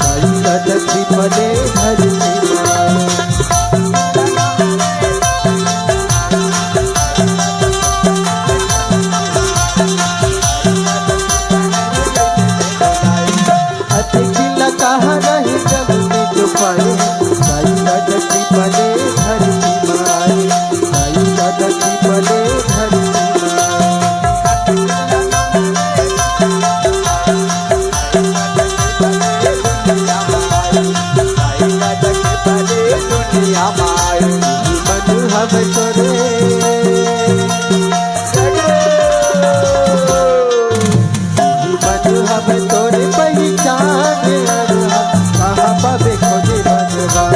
दाई ददा कृपा ले धरती माए। अतेक दिन ला कहाँ रहे गम में छुपाए, दाई ददा कृपा ले धरती माए, दाई ददा कृपा ले धरती माए। दुनिया माए, मन हवे तोरे। जीवन हवे तोरे पहिचान अड़हा, कहाँ पाबे खोजे भगवान।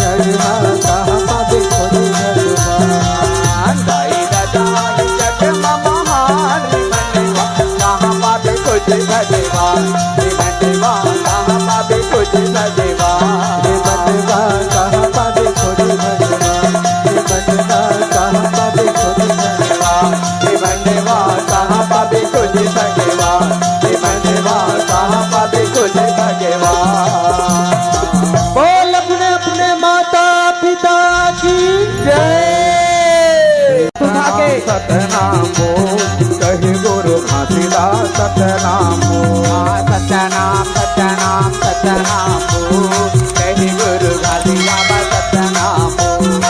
अड़हा, कहाँ पाबे खोजे भगवान। दाई ददा हे जग म महान मनवा, कहाँ पाबे खोजे भगवान। हे मनवा, कहाँ पाबे खोजे भगवान। हे मनवा, कहाँ पाबे खोजे भगवान। हे मनवा, कहाँ पाबे खोजे भगवान। हे मनवा, कहाँ पाबे खोजे भगवान। हे मनवा, कहाँ पाबे खोजे भगवान। बोल अपने अपने माता पिता की जय। उठा के। सतनाम बोल, कहे गुरु घासीदास सतनाम बोल। हाँ, सतनाम, सतनाम, सतनाम बोल, कहे गुरु घासी बाबा सतनाम बोल।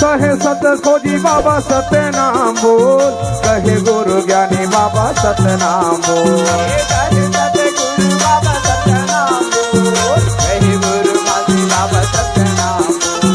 कहे सत खोजी बाबा सतनाम बोल, कहे गुरु ज्ञानी बाबा सतनाम बोल। कहे सतगुरु बाबा सतनाम बोल, कहे गुरु घासी बाबा सतनाम बोल।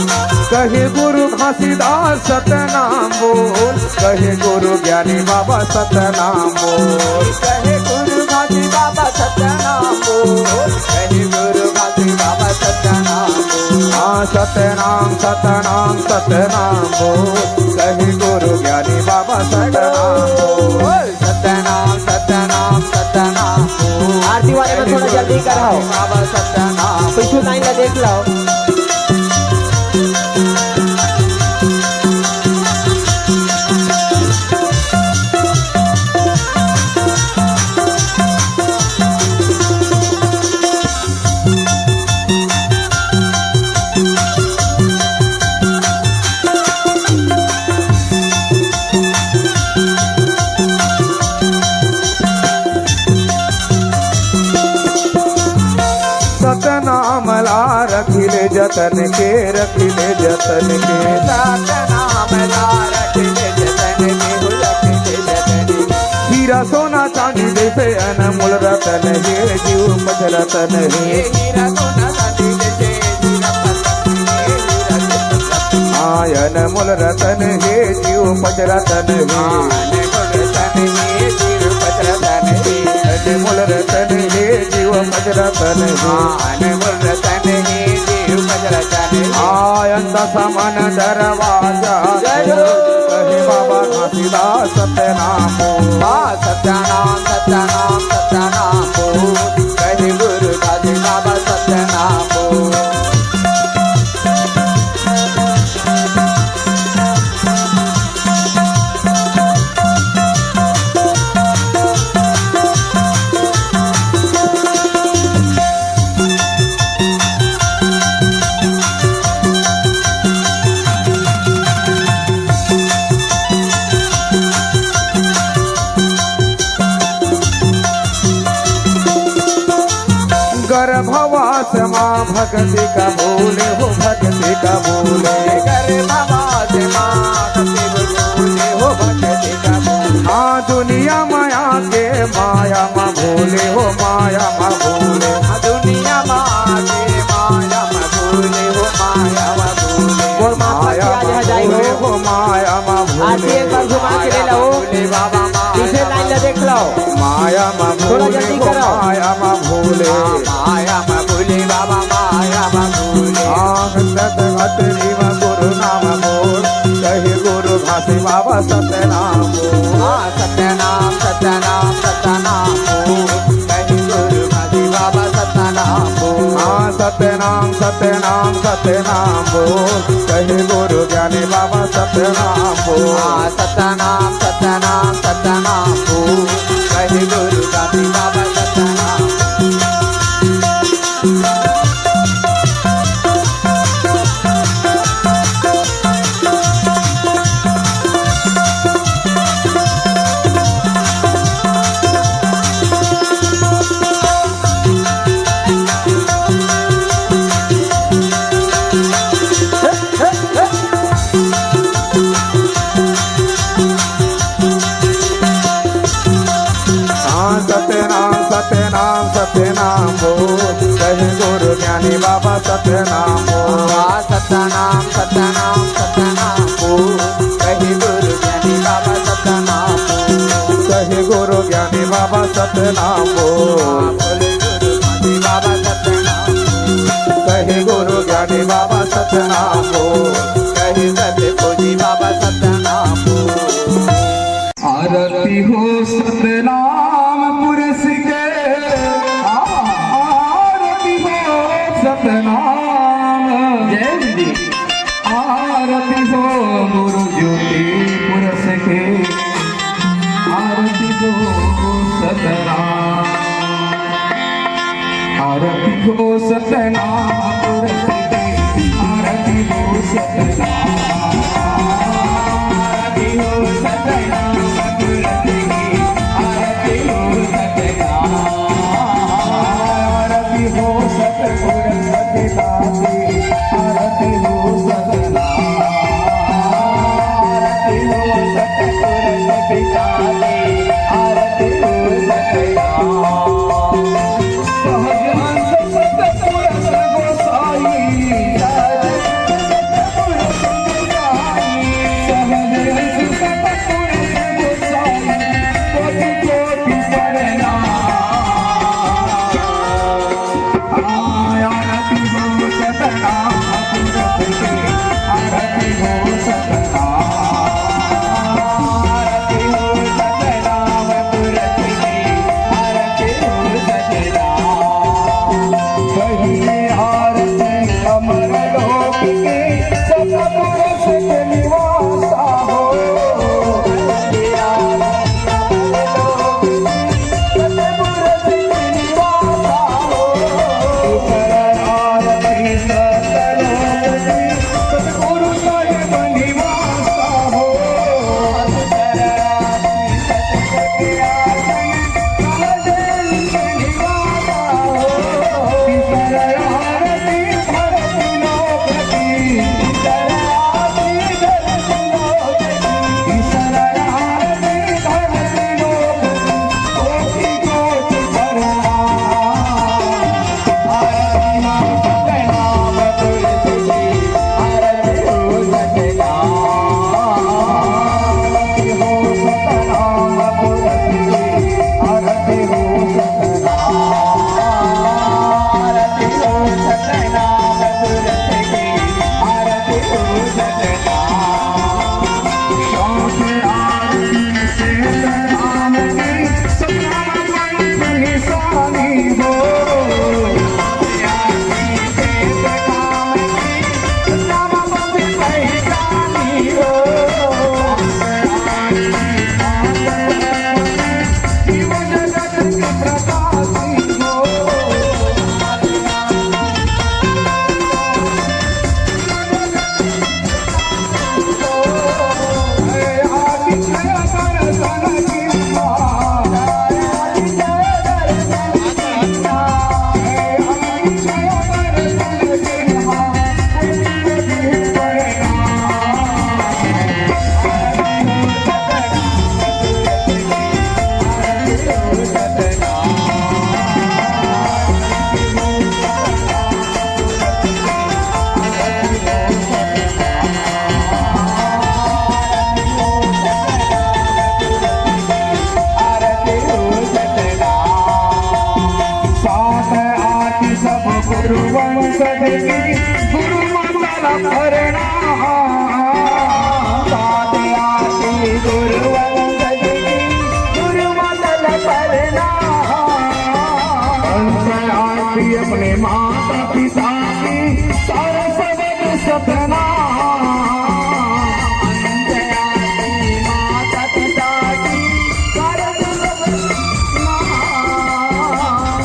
कहे गुरु घासीदास सतनाम बोल, कहे गुरु ज्ञानी बाबा सतनाम बोल। कहे गुरु घासी बाबा सतनाम बोल, कहे गुरु घासी बाबा सतनाम बोल। हाँ, सतनाम, सतनाम, सतनाम बोल, कहे गुरु ज्ञानी बाबा सतनाम बोल। सतनाम, सतनाम, सतनाम बोल। आरती वाले में थोड़ा जल्दी कराओ। बाबा सतनाम। पीछू लाइन ला देख लो। सतनाम ला रखिले जतन के, रखिले जतन के। सतनाम ला रखिले जतन के, हो रखिले जतन के। हीरा सोना चांदी जैसे अनमोल रतन हे, जीव पच रतन हे। हीरा सोना चांदी जैसे हीरा पत्थर हे, हीरा जैसे पत्थर। हाँ, अनमोल रतन हे, जीव पच रतन हे। हाँ, अनमोल रतन हे, जीव पच रतन हे। अनमोल रतन हे, जीव पच रतन हे। हाँ, अनमोल रतन हे, जीव पच रतन हे। हाँ, अंत समन दरवाजा जय हो। कहे बाबा घासीदास सतनाम बोल। हाँ, सतनाम, सतनाम, सतनाम बोल। भक्ति का बोले हो, भक्ति का बोले। करे बाबा से माँ, भक्ति बोले हो, भक्ति का बोले। हाँ, दुनिया माया के माया मा भोले हो, माया मा भोले। हाँ, दुनिया माया के माया मा भोले हो, माया मा भोले। बोल माँ, माया आज मा है जाई भोले हो। हो, माया मा भोले। आरती एक बार घुमा के ले लो। भोले बाबा माया पीछे लाइन ला देख लो। माया मा थोड़ा भोले जल्दी हो, करो। माया मा भोले। माया मा भोले बाबा, माया मा भोले। आंख तक अतरी मा गुरु नाम बोल, कहे गुरु घासी बाबा सतनाम बोल। हाँ, सतनाम, सतनाम, सतनाम बोल, कहे गुरु घासी बाबा सतनाम बोल। हाँ, सतनाम, सतनाम, सतनाम बोल, कहे गुरु ज्ञानी बाबा सतनाम बोल। हाँ, सतनाम, सतनाम, सतनाम बोल, कहे गुरु ज्ञानी बाबा सतनाम। हाँ, सतनाम, सतनाम, सतनाम बोल, कहे गुरु ज्ञानी बाबा सतनाम बोल। हाँ, सतनाम, सतनाम, सतनाम बोल, कहे गुरु ज्ञानी बाबा सतनाम बोल। कहे गुरु ज्ञानी बाबा सतनाम बोल। हाँ, बोले गुरु ज्ञानी बाबा सतनाम बोल। कहे गुरु ज्ञानी बाबा सतनाम बोल। कहे सत्य खोजी बाबा सतनाम बोल। आरती हो सतनाम पुरुष के, आ-, आरती हो सतनाम। जय जी। आरती हो गुरु ज्योति पुरुष के, आरती हो सतनाम। आरती हो सतनाम पुरुष की, आरती हो सतनाम। आरती हो सतनाम पुरुष की, आरती हो सतनाम। आरती हो सतपुरुष की, आरती हो सतनाम। आरती हो सतपुरुष की, आरती हो सतनाम। गुरुवंशज की गुरुमंडल प्रणाम। साथ आरती गुरुवंशज की गुरुमंडल प्रणाम। अंत आरती अपने माता पिता की, सारा सबद सतनाम। अंत आरती माता पिता की, सारा सबद सतनाम।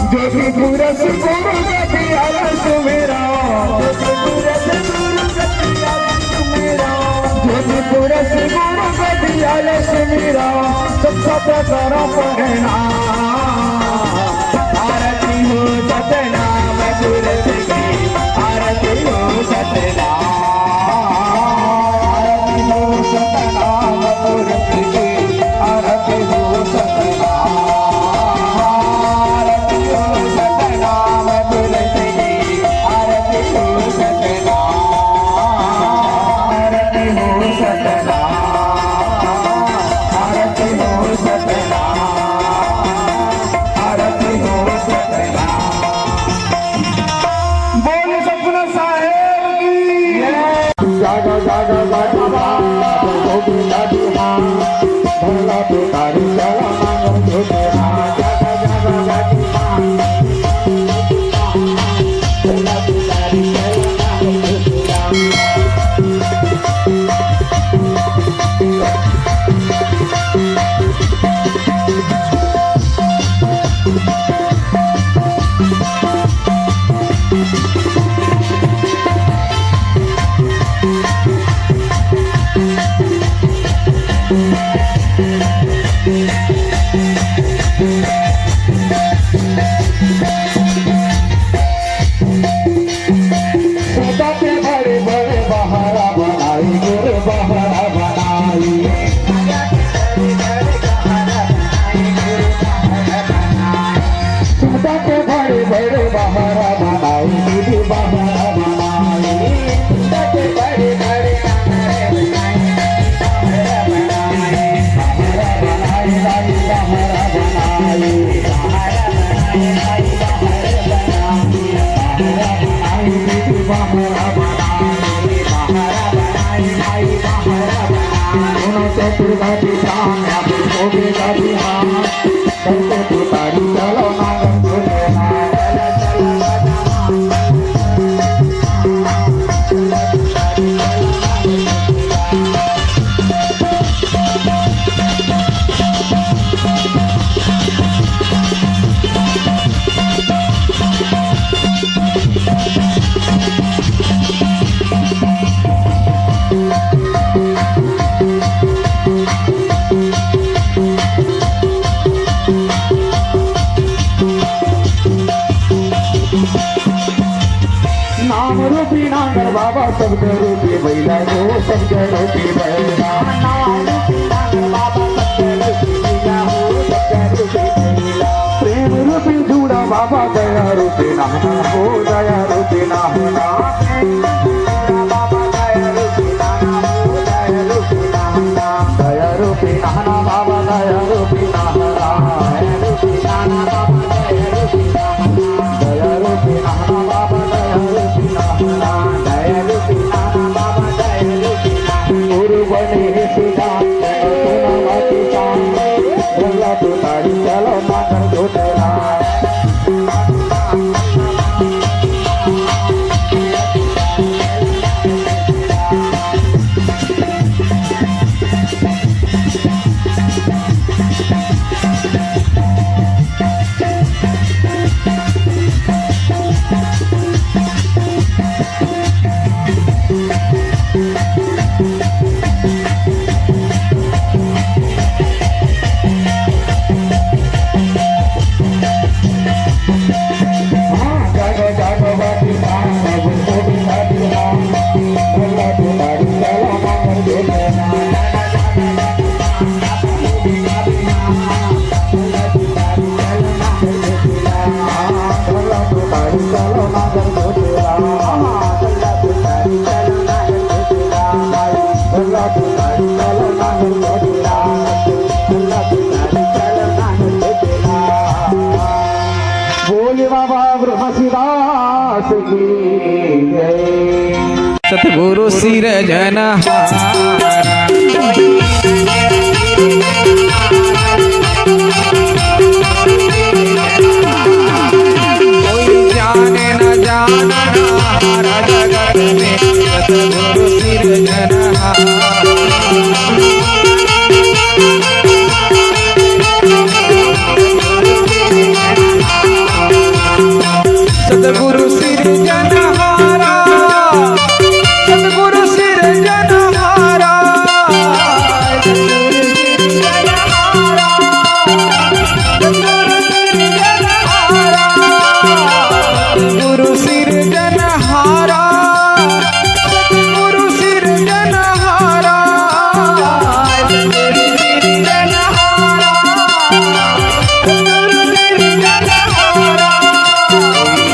ज्योति पुरस गुरु गति आलस मेरा। ज्योति पुरस गुरु गति आलस मेरा। ज्योति पुरस गुरु गति आलस मेरा। सब सब करो प्रणाम। आरती हो सतनाम पुरस की। आरती हो सतनाम। आरती हो सतनाम पुरस की। आरती हो सतनाम। आरती हो सतनाम पुरस की। आरती हो सतनाम। आरती हो सतनाम। आरती हो सतनाम। आरती हो सतनाम। बोल सतगुरु साहेब की। जागा जागा जागा माँ, गोविंदा जी माँ, भोला भिखारी चला मांगो झूठे माँ। जागा जागा जागा माँ, भोला भिखारी चला मांगो झूठे माँ। सुता के बड़े बड़े बहरा बनाई, गुरु बहरा बनाई। सुता के बड़े बड़े बहरा बनाई, दीदी बहरा बनाई। सुता के बड़े बड़े बहरा बनाई, बहरा बनाई, बहरा बनाई। नाम रूपी नांगर बाबा, शब्द रूपी बैला हो, शब्द रूपी बैला। नाम रूपी नांगर बाबा, शब्द रूपी बैला हो, शब्द रूपी बैला। प्रेम रूपी जूड़ा बाबा, दया रूपी नहना हो, दया रूपी नहना। प्रेम रूपी जूड़ा बाबा, दया रूपी नहना हो, दया रूपी नहना। दया रूपी नहना बाबा, दया रूपी नहना। दया रूपी नहना बाबा, दया रूपी नहना। दया रूपी नहना बाबा, दया रूपी नहना। दया रूपी नहना बाबा, दया रूपी नहना। गुरु बने रे सुजान, सुना बाकी शान। भोला भिखारी चलो मांगो झूठे माँ। सतगुरु सिरजनहारा। कोई जाने न जानहारा जगत में सतगुरु सिरजनहारा। सतगुरु सिरजनहारा, सतगुरु सिरजनहारा, सतगुरु सिरजनहारा, सतगुरु सिरजनहारा, सतगुरु सिरजनहारा।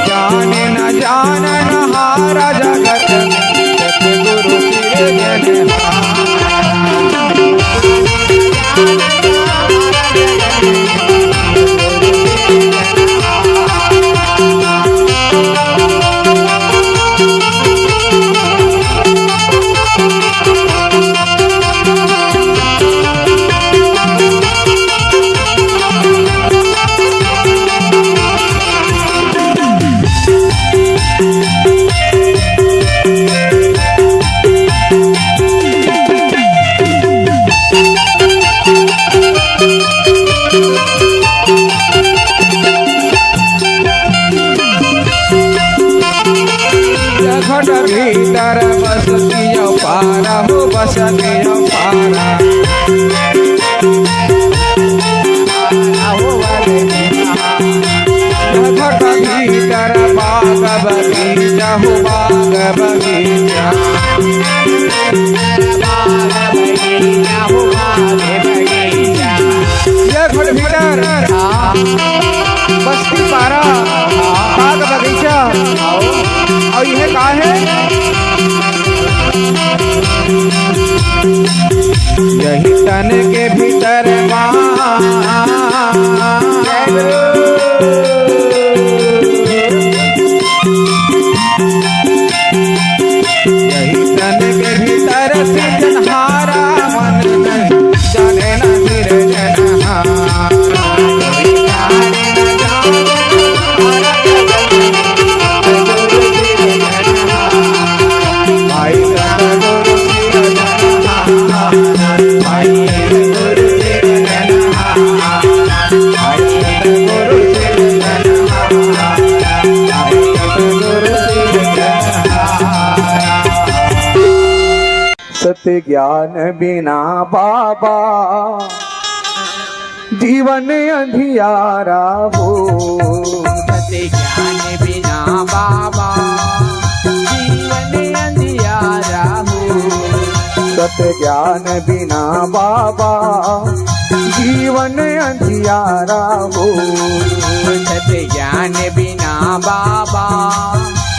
जाने न जानन हारा जगत में सतगुरु सिरजनहारा। घट भीतर बसतिया पारा हो, बसतिया पारा। घट भीतर बाग बगीचा हो, बाग बगीचा। ये घट भीतर बस्ती पारा, बाग बगीचा। अउ ये का हे? यही तन के भीतर मा यही तन के भीतर सिरजनहारा मन नहीं जाने न सिरजनहारा। भाई सतगुरु सिरजनहारा, भाई सतगुरु सिरजनहारा। सत्य ज्ञान बिना बाबा जीवन अंधियारा हो। सत्य ज्ञान बिना बाबा जीवन अंधियारा हो। सत्य ज्ञान बिना बाबा जीवन अंधियारा हो। सत्य ज्ञान बिना बाबा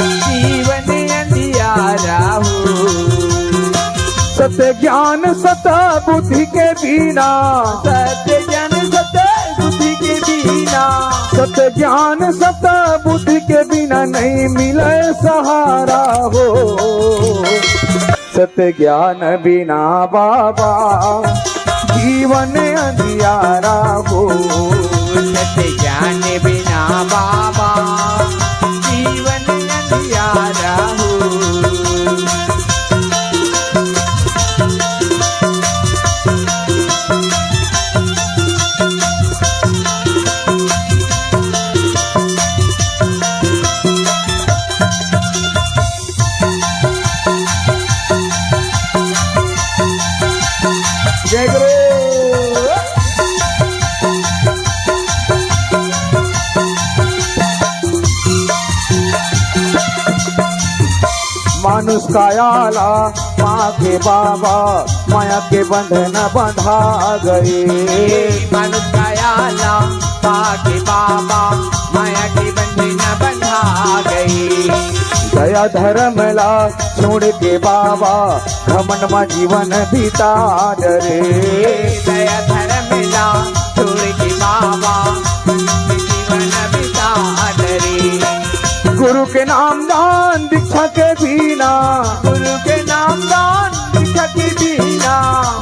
जीवन अंधियारा हो। सत्य ज्ञान सत बुद्धि के बिना। सत्य ज्ञान सत बुद्धि के बिना। सत्य ज्ञान सत बुद्धि के बिना नहीं मिले सहारा हो। सत्य ज्ञान बिना बाबा जीवन अंधियारा हो। सत्य ज्ञान बिना बाबा जीवन अंधियारा हो। जय गुरु। मानुष काया ला पाके बाबा, माया के बंधन बंधा गए। मानुष काया ला पाके बाबा, माया के बंधन बंधा गए। दया धर्म ला छोड़ के बाबा, घमंड मा जीवन बिता डरे। दया धर्म ला छोड़ के बाबा, जीवन बिता डरे। गुरु के नाम गुरु के नाम दान दीक्षा के बिना,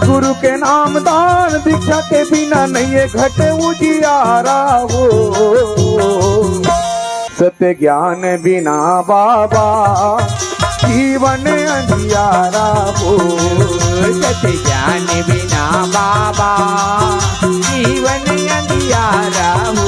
गुरु के नाम दान दीक्षा के बिना नइये घटे उजियारा हो। सत्य ज्ञान बिना बाबा जीवन अंधियारा हो। सत्य ज्ञान बिना बाबा जीवन अंधियारा हो।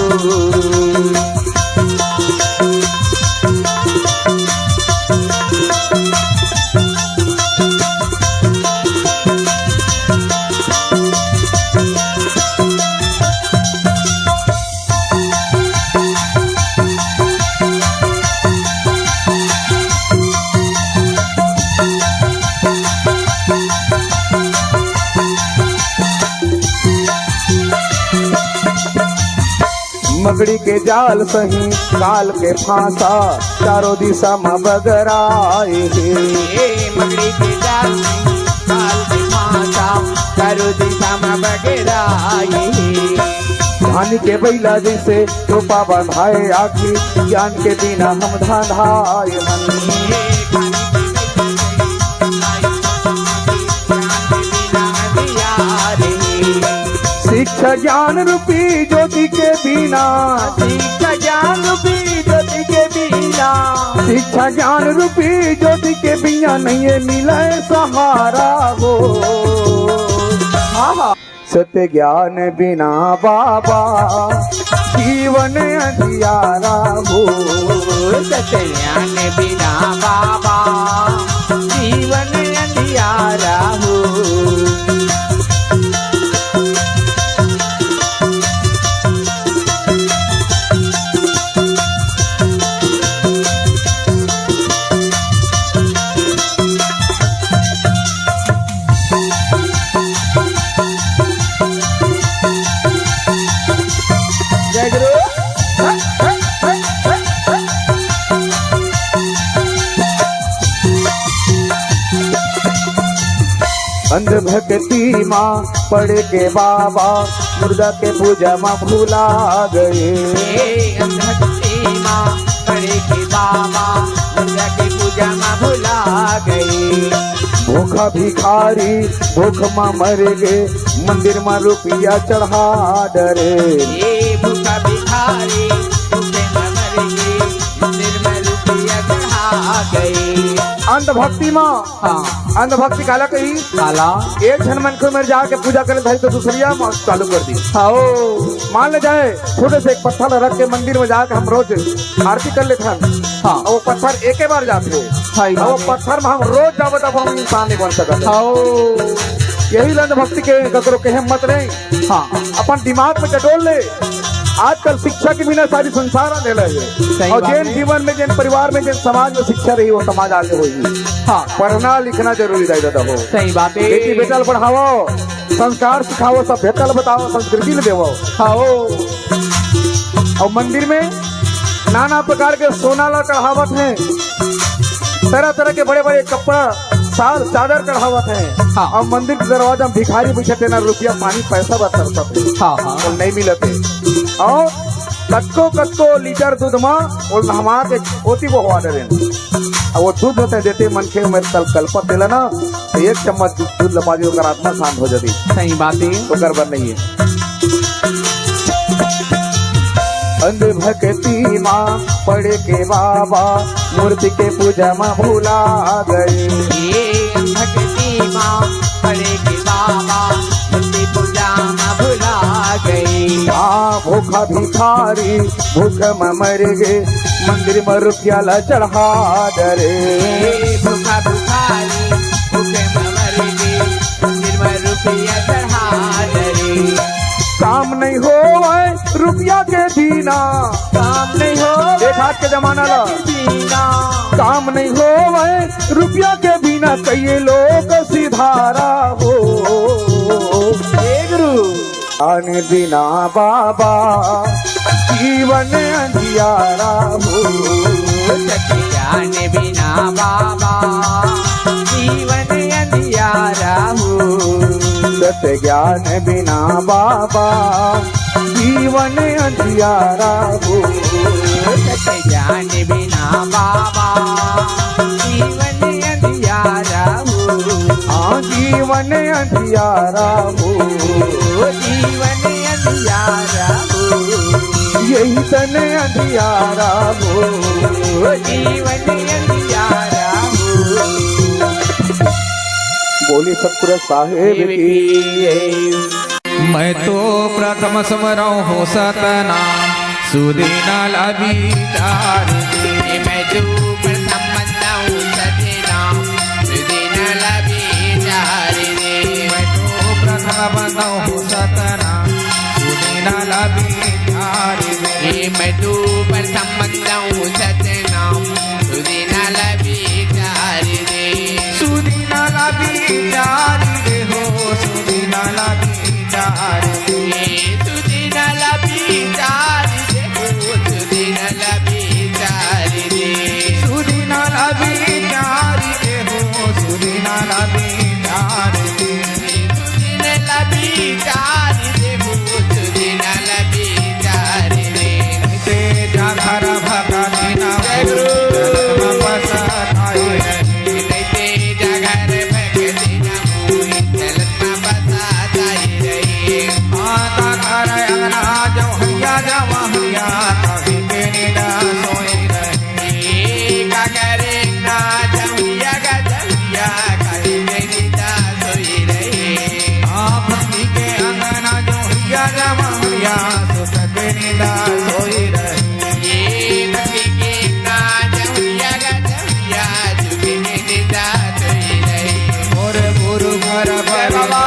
मकड़ी के जाल सही काल के फांसा, चारों दिशा म बगरा आए हे। ए, मकड़ी के जाल सही काल के फांसा, चारों दिशा म बगरा आए हे। धानी के बैला जैसे चोपा बंधाए आखी, ज्ञान के बिना हम धांधाए हन। ए, धानी के बैला जैसे चोपा बंधाए आखी, ज्ञान के बिना हम अंधियारे। शिक्षा ज्ञान रूपी ज्योति के बिना, शिक्षा ज्ञान रूपी ज्योति के बिना, शिक्षा ज्ञान रूपी ज्योति के बिना नइये मिले सहारा हो। आहा। सत्य ज्ञान बिना बाबा जीवन अंधियारा हो। सत्य ज्ञान बिना बाबा जीवन अंधियारा हो। जय गुरु। अंधभक्ति मा पड़े के बाबा, मुर्दा के पूजा मा भुला गए। ए, अंधभक्ति मा पड़े के बाबा, मुर्दा के पूजा मा भुला गए। भूखा भिखारी भूख मा मर गे, मंदिर मा रुपया चढ़ा डरे। ए, भूखा भिखारी भूखे मा मर गे, मंदिर मा रुपया चढ़ा गए। अंधभक्ति मा हाँ। अंधभक्ति काला कही? काला? एक झन मनखे मेर जाके पूजा करे धरी तो दूसरिया म-, चालू कर दी। हाँ, ओ। मान ले जाए, छोटे से एक पत्थर रख के मंदिर में जाके हम रोज आरती कर लेथन। हाँ। अउ वो पत्थर एके बार जाथे। हाँ, अउ वो बात है। पत्थर में हम रोज जाबो तब हम इंसान नहीं बन सकत। हाँ, ओ। यही ल अंधभक्ति के ककरो कहे मत नहीं। हाँ। अपन दिमाग में डटोल ले। आजकल शिक्षा के बिना सारी संसार अंधेला हे। सही अउ बात जेन हे। जीवन में, जेन परिवार में, जेन समाज में शिक्षा रही, वो समाज आगे होही। हाँ। पढ़ना लिखना जरूरी दाई ददा हो। सही बात हे। बेटी बेटा ल पढ़ावव, संस्कार सिखावव, सभ्यता ल बतावव, संस्कृति ल देवव। हाँ, ओ। अउ मंदिर में नाना प्रकार के सोना ला चढ़ावत हे, तरह तरह के बड़े बड़े कपड़ा, साल चादर चढ़ावत हे। हाँ। अउ मंदिर के दरवाजा में भिखारी बइठे हे, तेन रुपया पानी पैसा बर तरसत हे। हाँ, हाँ। अउ नहीं मिलत हे। अउ कतको कतको लीटर दूध मा वो नहवा के ओती बोहवा डरेन। अउ वो दूध होथे देते मनखे में कल कलपत तेला ना, तो एक चम्मच दूध, दूध ल पा दे, ओकर आत्मा शांत हो जाती। सही बात हे। ओकर बर नहीं हे। अंधभक्ति मा पड़े के बाबा, मूर्ति के पूजा मा भुला गए। ए अंधभक्ति मा पड़े के बाबा, मूर्ति पूजा मा भुला गए। आ भूखा भिखारी भूख मा मर गे, मंदिर मा रुपया ला चढ़ा डरे। ए भूखा भिखारी भूख मा मर गे, मंदिर मा रुपया चढ़ा डरे। काम नहीं होवय रुपया के बिना। काम नहीं होवय एक हाथ के जमाना ला। बिना। काम नहीं होवय रुपया के बिना, कई लोग सिधारा हो। हे गुरु। ज्ञान बिना बाबा जीवन अंधियारा हो। सत्य ज्ञान बिना बाबा जीवन अंधियारा हो। सत्य ज्ञान बिना बाबा जीवन अंधियारा हो। सत्य ज्ञान बिना बाबा जीवन जीवन अंधियारा हो, जीवन अंधियारा हो, यही तन अंधियारा हो, जीवन अंधियारा हो। बोले सतपुरा साहेब की। मैं तो प्रथम समरहूँ सतनाम, सुदिन ला बिचार दे। मैं तो प्रथम समरहूँ सतनाम, सुदिन ला बिचार दे। मैं तो प्रथम समरहूँ सतनाम, सुदिन ला बिचार दे। मैं तो प्रथम समरहूँ सतनाम, सुदिन ला बिचार दे। सुदिन ला बिचार दे हो, सुदिन ला बिचार दे। सुदिन ला बिचार दे हो, सुदिन ला बिचार दे। सुदिन ला बिचार दे हो, सुदिन ला बिचार दे। सुदिन ला बिचार दे हो, सुदिन ला बिचार दे। ते जागर भगत ना जय गुरु। वापस आए। ते जागर भगत ना मोहि चलत में बसा जाए रे। हाँ, काकर अंगना जौहरिया जवाहरिया, कहि के निदा सोई रहे। ए, काकर अंगना जौहरिया गा जौहरिया, कहि के निदा सोई रहे। हाँ, भक्ति के अंगना जौहरिया जवाहरिया, सुख के निदा सोई रहे। ए, भक्ति के अंगना जौहरिया गा जौहरिया, सुख के निदा सोई रहे। मोर गुरु घर जय बाबा।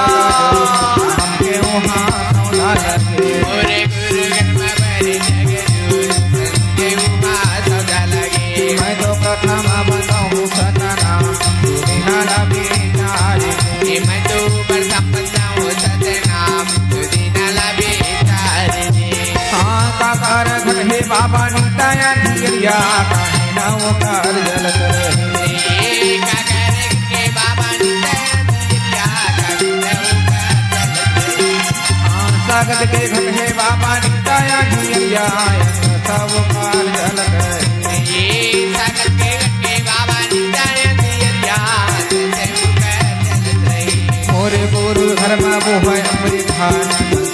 हमके वहाँ सौदा लगे। मोर गुरु घर में बड़े जग दूर, हमके वहाँ सौदा लगे। मैं तो प्रथम समरहूँ सतनाम, सुदिन ला बिचार दे। मैं तो प्रथम समरहूँ सतनाम, सुदिन ला बिचार दे। हाँ, काकर घट हे बाबा निताया धीरिया, काहे ना ओकर जलत रहे। ए, काकर घट के बाबा निताया धीरिया, काहे ना ओकर जलत रहे। हाँ, सागर के घट हे बाबा निताया धीरिया, सब ओकर जलत रहे। ए, सागर के घट के बाबा निताया धीरिया, सब ओकर जलत रहे। मोरे गुरु घर में वो है अमृत धान,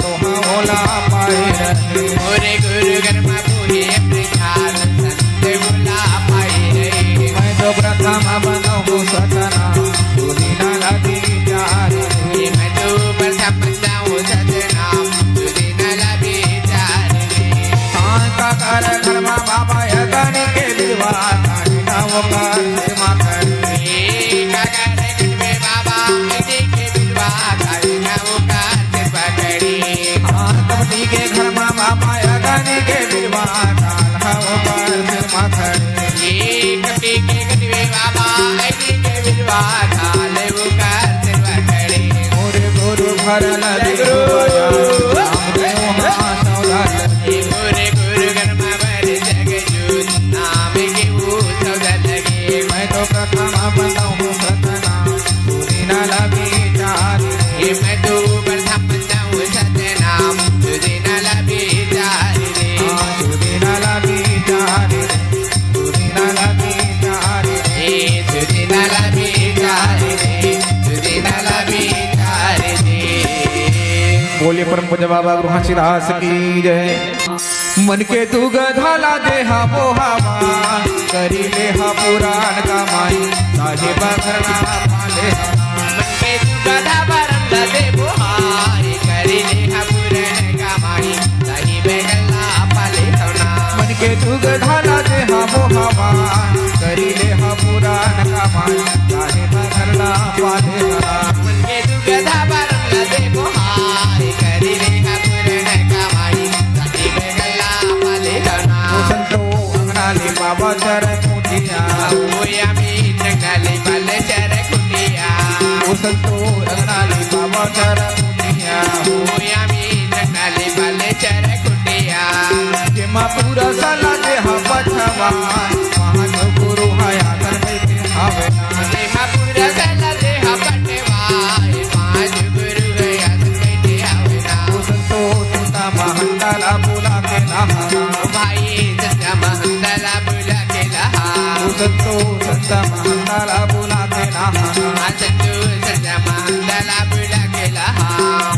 तो हाँ ओला पाए रहे। मोरे गुरु घर में वो है अमृत धान, संत ओला पाए रहे। मैं तो प्रथम समरहूँ सतनाम, सुदिन ला बिचार दे। मैं तो प्रथम समरहूँ सतनाम, सुदिन ला बिचार दे। हाँ, काकर घर में बाबा अगनी के बिरवा, काहे ना ओकर सेवा करे। ए, काकर घर में बाबा अगनी के बिरवा, काहे ना ओकर सेवा करे। हाँ, कमटी के घर में बाबा अगनी के बिरवा, काहे ना ओकर सेवा करे। ए, कमटी के घर में बाबा अगनी के बिरवा, काहे ना ओकर सेवा करे। मोरे गुरु घर ला जय गुरु। देखो बाबा, हमके वहाँ सौदा लगे। ए, मोरे गुरु घर में बड़े जग दूर, नाम के वो सौदा लगे। मैं तो प्रथम समरहूँ सतनाम, सुदिन ला बिचार दे। ए, मैं तो प्रथम समरहूँ सतनाम, सुदिन ला बिचार दे। हाँ, सुदिन ला बिचार दे, सुदिन ला बिचार दे। ए, सुदिन ला बिचार दे, सुदिन ला बिचार दे। बोले परम पूज्य बाबा गुरु घासीदास की जय। मन के दुगधा ला देहा मोहावा, करी लेहा पुरान कमाई, साहेब घर ला पाले हवा। मन के दुगधा बरम ला दे मोहाई, करी लेहा पुरान कमाई, साहेब घर ला पाले हवा। मन के दुगधा ला देहा मोहावा, करी लेहा पुरान कमाई, साहेब घर ला पाले हवा। मन के दुगधा बरम ला दे मोहाई, करी लेहा पुरान कमाई, साहेब घर ला पाले हवा। ओ संतो अंगना लिपावा चरखुटिया। ओ यामी अंगना लिपाले चरखुटिया। ओ संतो अंगना लिपावा चरखुटिया। ओ यामी अंगना लिपाले चरखुटिया। जेमा पूरा साला देहा पठवा, पाँच गुरु हया कर बैठे हवे ना। जेमा पूरा साला देहा पठवा, पाँच गुरु हया कर बैठे हवे ना। ओ संतो सुता महंता ला बुला के लाहा। ओ भाई, संत महंता ला बुला के लाहा। ओ संतो संत महंता ला बुला के लाहा। हाँ, संतो संत महंता दला बुला के लहा।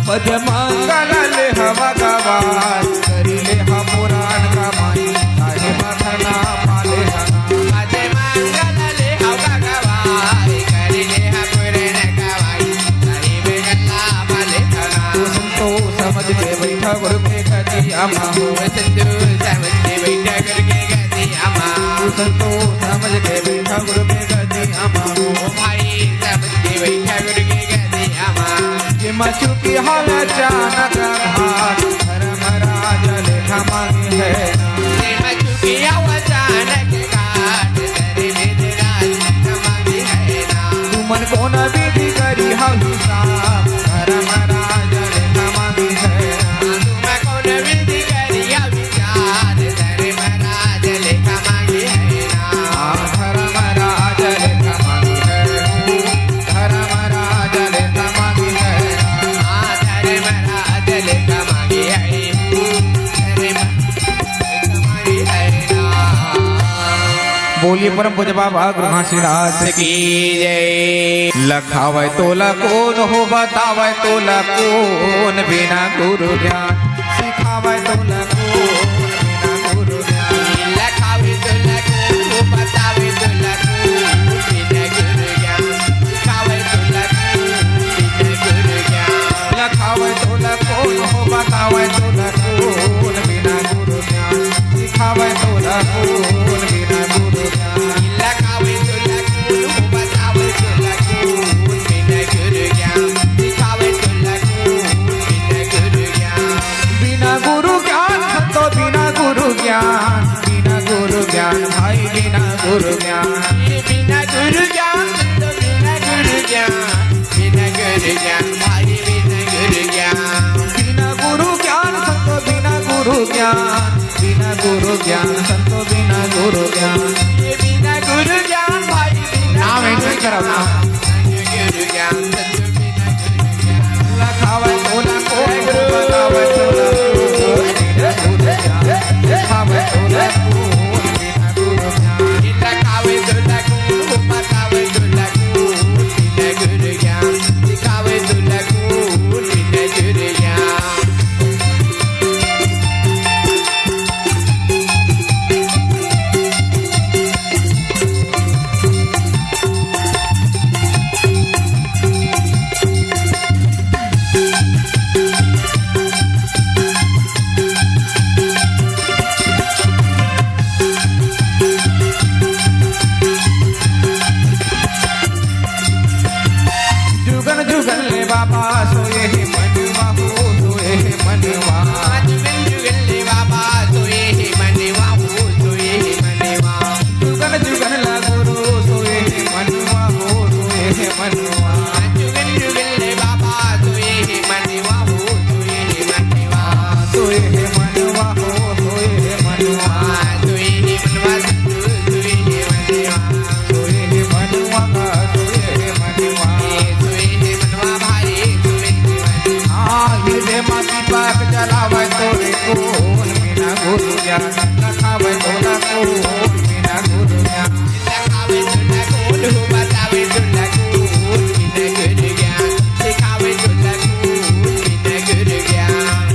भज मंगल ले हवा गवाई, करी ले हा पुरान कमाई, साहेब धरना पाले हना। भज मंगल ले हवा गवाई, करी ले हा पुरान कमाई, साहेब गल्ला पाले हना। तू संतोष समझ के बैठा गुरु के गदिया मा हो। तू संतोष समझ के बैठा गुरु के गदिया मा। तू संतोष समझ के बैठा गुरु के गदिया मा हो। ओ भाई समझ के बैठा गुरु के गदिया मा। जेमा चुकी हाल अचानक घाट, धर्मराज लेखा मांगे है ना। जेमा चुकी हाल अचानक घाट, धर्मराज लेखा मांगे है ना। तुमन कोन विधि करी हव हिसाब, धर्मराज लेखा मांगे है ना। तुमन कोन विधि करी हव विचार, धर्मराज लेखा मांगे है ना। धर्मराज लेखा मांगे है, धर्मराज लेखा मांगे है ना। धर्मराज लेखा मांगे है, धर्मराज लेखा मांगे है ना। बोलिए परम पूज्य बाबा गुरु घासीदास की जय। लखावय तोला कोन हो, बतावय तोला कोन, बिना गुरु ज्ञान सिखावय तोला कोन, बिना गुरु ज्ञान। लखावय तोला कोन हो, बतावय तोला कोन, बिना गुरु ज्ञान सिखावय तोला कोन, बिना गुरु ज्ञान। लखावय तोला कोन हो, बतावय तोला कोन, बिना गुरु ज्ञान सिखावय तोला कोन, बिना गुरु ज्ञान। लखावय तोला कोन हो, बतावय तोला कोन, बिना गुरु ज्ञान सिखावय तोला कोन, बिना गुरु ज्ञान। बिना गुरु ज्ञान संतो, बिना गुरु ज्ञान, बिना गुरु ज्ञान भाई, बिना गुरु ज्ञान। बिना गुरु ज्ञान संतो, बिना गुरु ज्ञान, बिना गुरु ज्ञान भाई, बिना गुरु ज्ञान। बिना गुरु ज्ञान संतो, बिना गुरु ज्ञान, बिना गुरु ज्ञान संतो, बिना गुरु ज्ञान। ये बिना गुरु ज्ञान भाई, बिना नाम entry कराओ, नाम। बिना गुरु ज्ञान संतो, बिना गुरु ज्ञान। लखावय तोला कोन, बतावय तोला कोन, बिना गुरु ज्ञान सिखावय तोला कोन, बिना गुरु ज्ञान। लखावय तोला कोन, बतावय तोला कोन, बिना गुरु ज्ञान सिखावय तोला कोन, बिना गुरु ज्ञान। जुगन जुगन ले बाबा सोए हे मनवा हो, सोए हे मनवा। जुगन जुगन ले बाबा सोए हे मनवा हो, सोए हे मनवा। जुगन जुगन ला गुरु सोए हे मनवा हो, सोए हे मनवा। जुगन जुगन ले बाबा सोए हे मनवा हो, सोए हे मनवा। सोए हे मनवा हो, सोए हे मनवा। सोए हे मनवा, सोए हे मनवा। सोए हे मनवा, सोए हे मनवा। ए, सोए हे मनवा भाई, सोए हे मनवा। हाँ, हृदय मा दीपक जलावय तोला कोन, बिना गुरु ज्ञान लखावय तोला कोन, बिना गुरु ज्ञान। लखावय तोला कोन हो, बतावय तोला कोन, बिना गुरु ज्ञान सिखावय तोला कोन, बिना गुरु ज्ञान।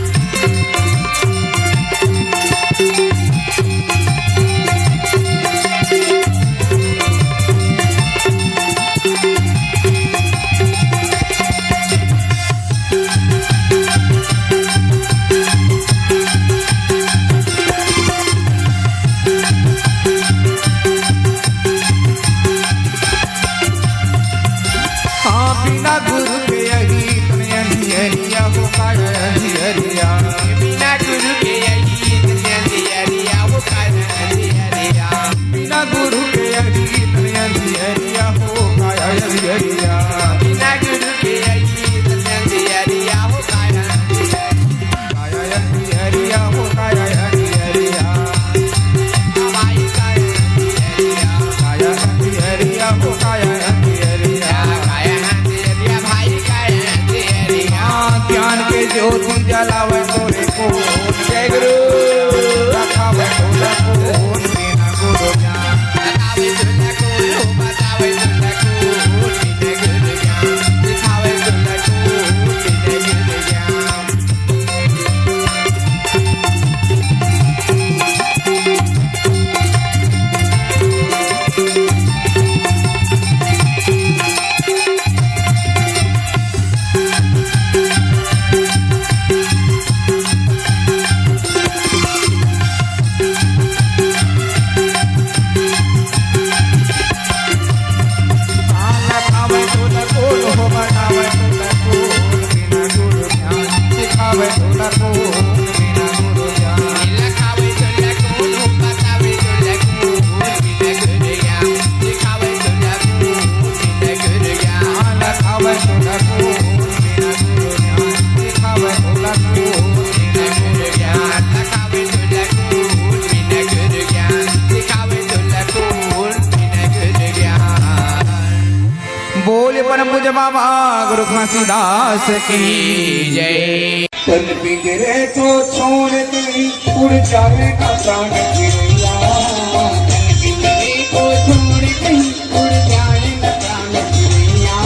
बाबा गुरु घासीदास की जय। तन पिंजरे को छोड़ कहीं उड़ जाए ना प्राण चिड़ैया। तन पिंजरे को छोड़ कहीं उड़ जाए ना प्राण चिड़ैया।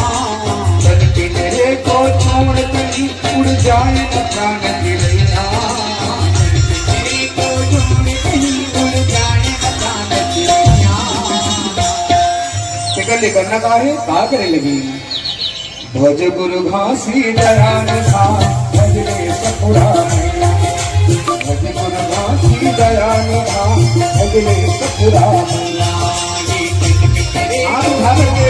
तन पिंजरे को छोड़ कहीं उड़ जाए ना प्राण चिड़ैया। तन पिंजरे को छोड़ कहीं उड़ जाए ना प्राण चिड़ैया। तेकर ले करना का हे, का करे लगी? भज गुरु घासीदास, भज ले सतपुरा मैया। भज गुरु घासीदास, भज ले सतपुरा मैया। हाथ उठा करके।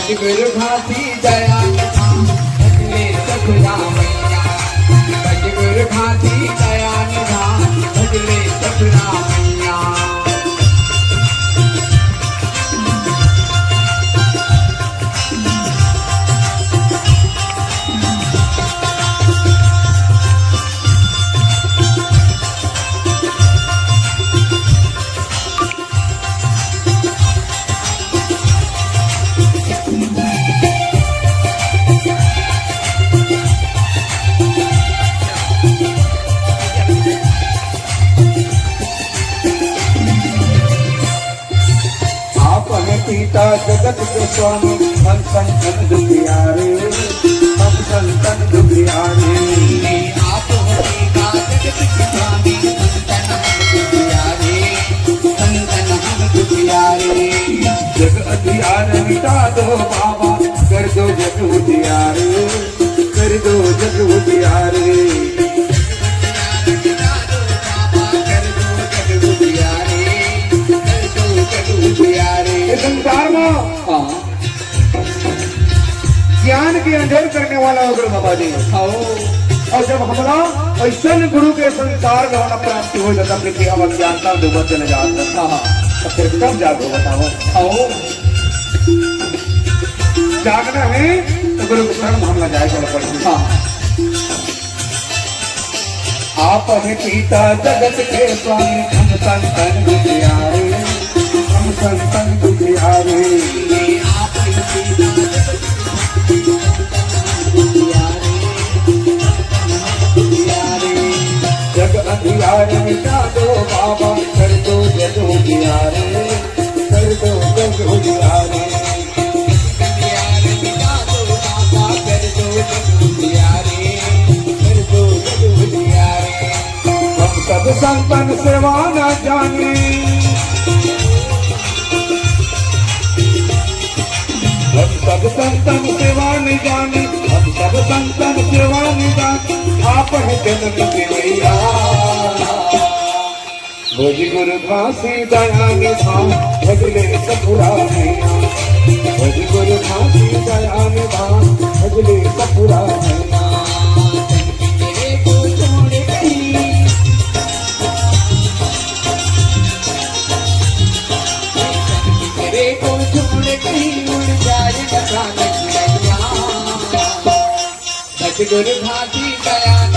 सतगुरु घासीदास, भज ले सतपुरा मैया। सतगुरु घासीदास, भज ले सतपुरा मैया। आप हैं पिता जगत के स्वामी, हम संतन दुखियारे, हम संतन दुखियारे। आप हैं पिता जगत के स्वामी, संतन हम दुखियारे, संतन हम दुखियारे। जग अंधियार मिटा दो बाबा, कर दो जग उजियारे, कर दो जग उजियारे। ये संसार में, हाँ, ज्ञान के अंधेर करने वाला हो गुरु बाबा जी। आओ। और जब हमला ऐसन गुरु के संसार में होना प्राप्त हो जाता, फिर हम अज्ञानता में डूबत चले जाते। हाँ, हाँ। तो फिर कब जागो बताओ? आओ। जागना है तो गुरु के शरण में हमला जाए चलो पड़ती। हाँ। आप हैं पिता जगत के स्वामी, हम संतन दुखियारे, हम संतन दुखियारे। जग अंधियार मिटा दो बाबा, कर दो जग उजियारे, कर दो जग उजियारे। हम सब संतन सेवा न जाने, हम सब संतन सेवा न जाने, हम सब संतन सेवा न जाने, आप है जन्म देवैया। भज गुरु घासीदास, भज ले सतपुरा मैया। भज गुरु घासीदास, भज ले सतपुरा मैया। सतगुरु घासीदास,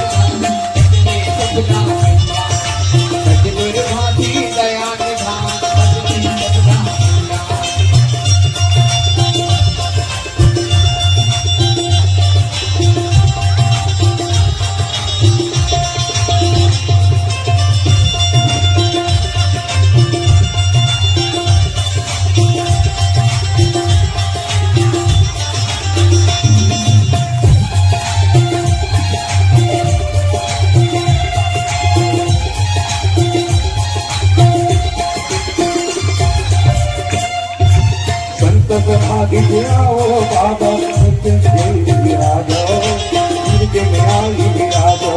सतगुरु घासीदास। संत समाधि में आओ बाबा, मृत्युंजय विराजो, मृत्युंजय विराजो।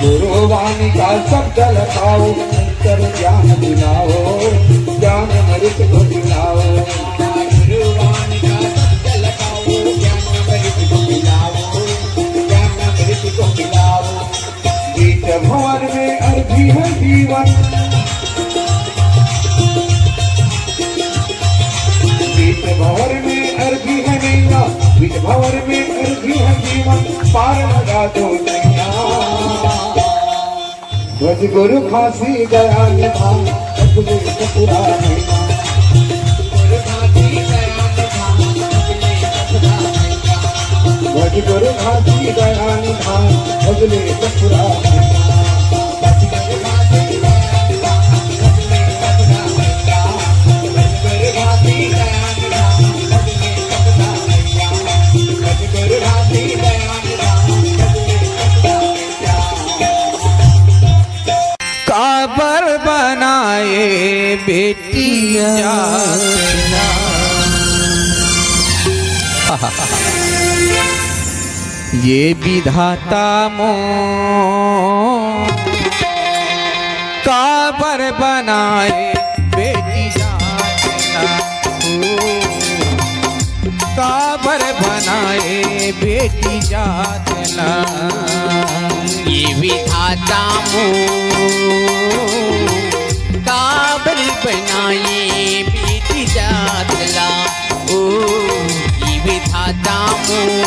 गुरुवाणी का शब्द लगाओ, अंतर ज्ञान दिलाओ, ज्ञान अमृत को पिलाओ। गुरुवाणी का शब्द लगाओ, ज्ञान अमृत को पिलाओ, ज्ञान अमृत को पिलाओ। है जीवन। बीच भंवर में अर्जी है नैया, बीच भंवर में अर्जी है जीवन, पार लगा दो नैया। गज गुरु खासी गया निधान, सतगुरु सतपुरा नैया। गज गुरु खासी गया निधान, सतगुरु सतपुरा नैया। काबर बनाए बेटी जात ला। ये विधाता मोर काबर बनाए बेटी जात ला, ओ, काबर बनाए बेटी जात ला। ये विधाता मोर काबर बनाए बेटी जात ला, ओ, ये विधाता मोर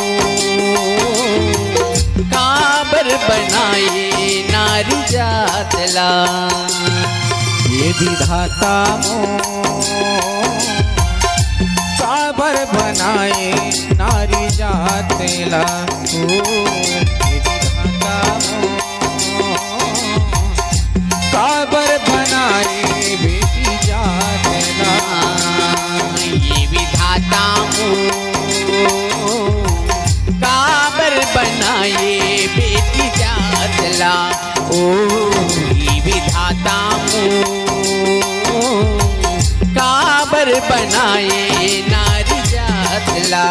काबर बनाए नारी जात ला। ये विधाता मोर काबर बनाए नारी जात ला, ओ, ये विधाता मोर काबर बनाए बेटी जात ला। ये विधाता मोर काबर बनाए बेटी जात ला, ओ, ये विधाता मोर काबर बनाए नारी जात ला।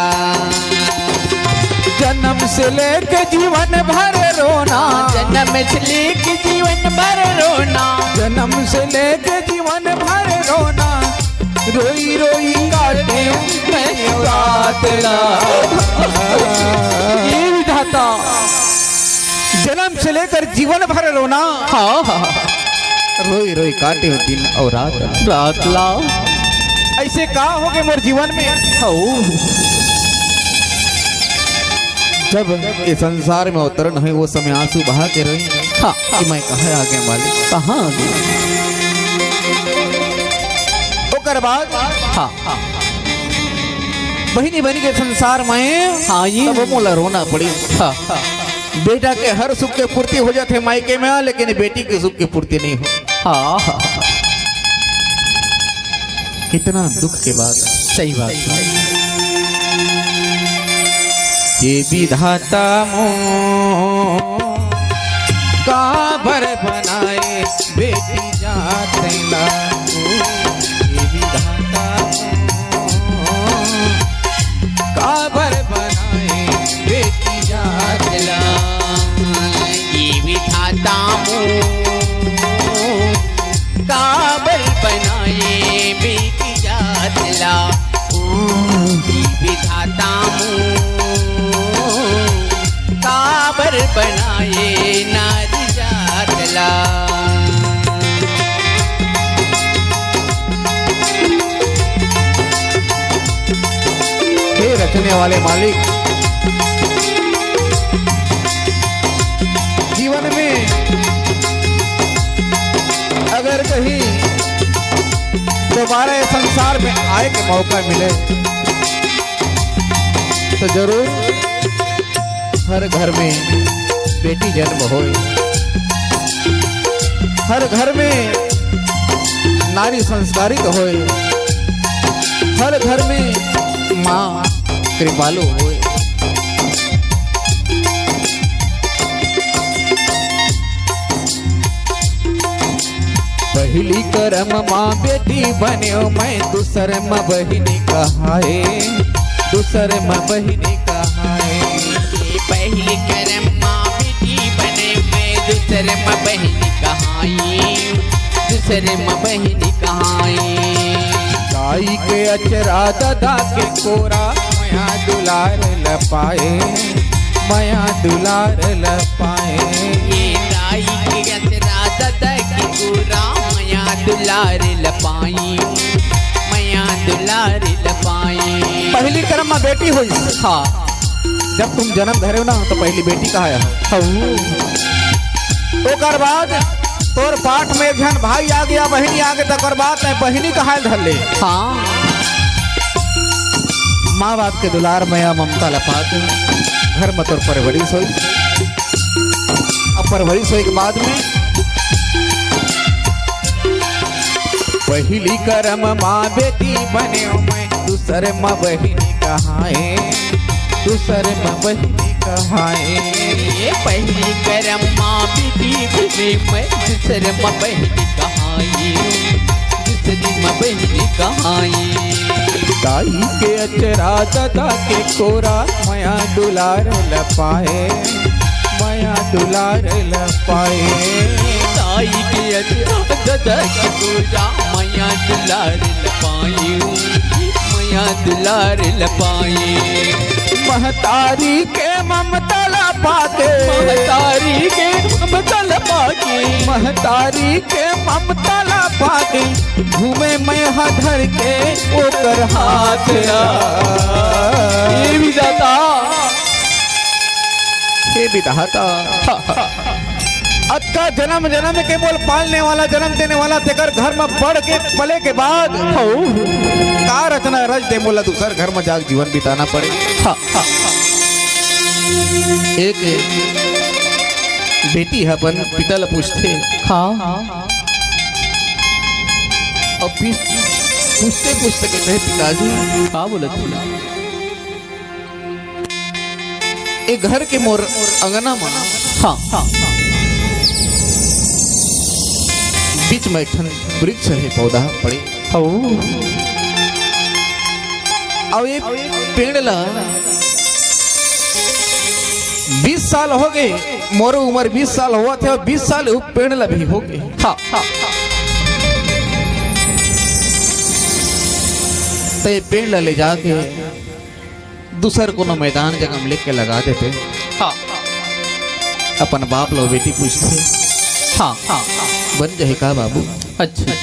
जन्म से लेके जीवन भर रोना, जन्म से लेके जीवन भर रोना, जन्म से लेके जीवन भर रोना, रोई रोई काटे मैं रात ला। ये विधाता, जन्म से लेकर जीवन भर रोना, हाँ, हाँ, हाँ। रोई रोई काटे दिन अउ रात ला। रात ला। ऐसे का होगे मोर जीवन में? हऊ। जब ये संसार में अवतरण होय, वो समय आंसू बहा के रोई हाँ। कि मैं कहाँ आ गया मालिक, कहाँ आ गया? ओकर बाद हाँ। बहिनी बन के संसार में हाँ, ये तब मोला रोना पड़ी। हाँ। बेटा के हर सुख के पूर्ति हो जाथे मायके में, लेकिन बेटी के सुख के पूर्ति नहीं हो। हाँ। कितना दुख के बात है। सही बात है। ये विधाता मोर काबर बनाए बेटी जात ला, ओ, ये विधाता मोर काबर बनाए बेटी जात ला, ये विधाता मोर काबर बनाए बेटी जात ला, ओ, ये विधाता मोर काबर बनाए नारी जात ला। हे रचने वाले मालिक, जीवन में अगर कहीं दोबारा इस संसार में आए के मौका मिले तो जरूर हर घर में बेटी जन्म होए, हर घर में नारी संस्कारित होए, हर घर में माँ कृपालु होए। पहली करम माँ बेटी बनेव, मैं दूसर म बहिनी कहाए, दूसर म बहिनी कहाए। पहली करम माँ बेटी बनेव, मैं दूसर म बहिनी कहाए, दूसर म बहिनी कहाए। दाई के अचरा, ददा के कोरा, मया दुलार ल पाए, मया दुलार ल पाए। ये दाई के अचरा, दादा के कोरा मया दुलार ल पाई, मया दुलार ल पाई। पहली करम म बेटी होइस। हाँ। जब तुम जन्म धरे ना, तो पहली बेटी कहाय। हऊ। ओकर बाद तोर पाठ में एक झन भाई आ गया, बहिनी आ गया, तकर बाद तैं बहिनी कहाय धर ले। हाँ। माँ बाप के दुलार, मया, ममता ल पाके घर म तोर परवरिश होइस। अब परवरिश होए के बाद में पहली करम माँ बेटी बने मैं, दूसर म बहिनी कहाए, दूसर म बहिनी कहाए। ये पहली करम माँ बेटी बने मैं, दूसर म बहिनी कहाए, दूसर म बहिनी कहाए। दाई के अचरा, दादा के कोरा, मया दुलार ल पाए, मया दुलार ल पाए। दाई के अचरा, दादा के कोरा, मया दुलार ल पाए, मया दुलार ल पाए। महतारी के ममता ल पाके, महतारी के ममता ल पाके, महतारी के ममता ल पाके, घूमे मैं ह धर के ओकर हाथ ला। हे विधाता। हे विधाता। अतका जनम जनम के मोल पालने वाला, जनम देने वाला, तेकर घर म पड़ के पले के बाद हऊ। का रचना रच दे मोला दूसर घर म जाके जीवन बिताना पड़े। हाँ, हाँ। एक बेटी ह अपन पिता ल पूछथे। हाँ। अउ पीस-, पूछते पूछते कहते हे, "पिताजी।" का बोलत हे? ए घर के मोर अंगना म, हाँ, हाँ, बीच म एक ठन वृक्ष हे, पौधा पड़े। हऊ। अउ ए पेड़ ला बीस साल हो गए, मोरो उम्र बीस साल होवत हे अउ बीस साल उ पेड़ ला भी हो गए। हाँ। त ए पेड़ ला ले जाके दूसर कोनो मैदान जगह म लेके लगा देते। हाँ। अपन बाप ला बेटी पूछथे। हाँ, हाँ, हाँ। बन जाही का बाबू? अच्छा।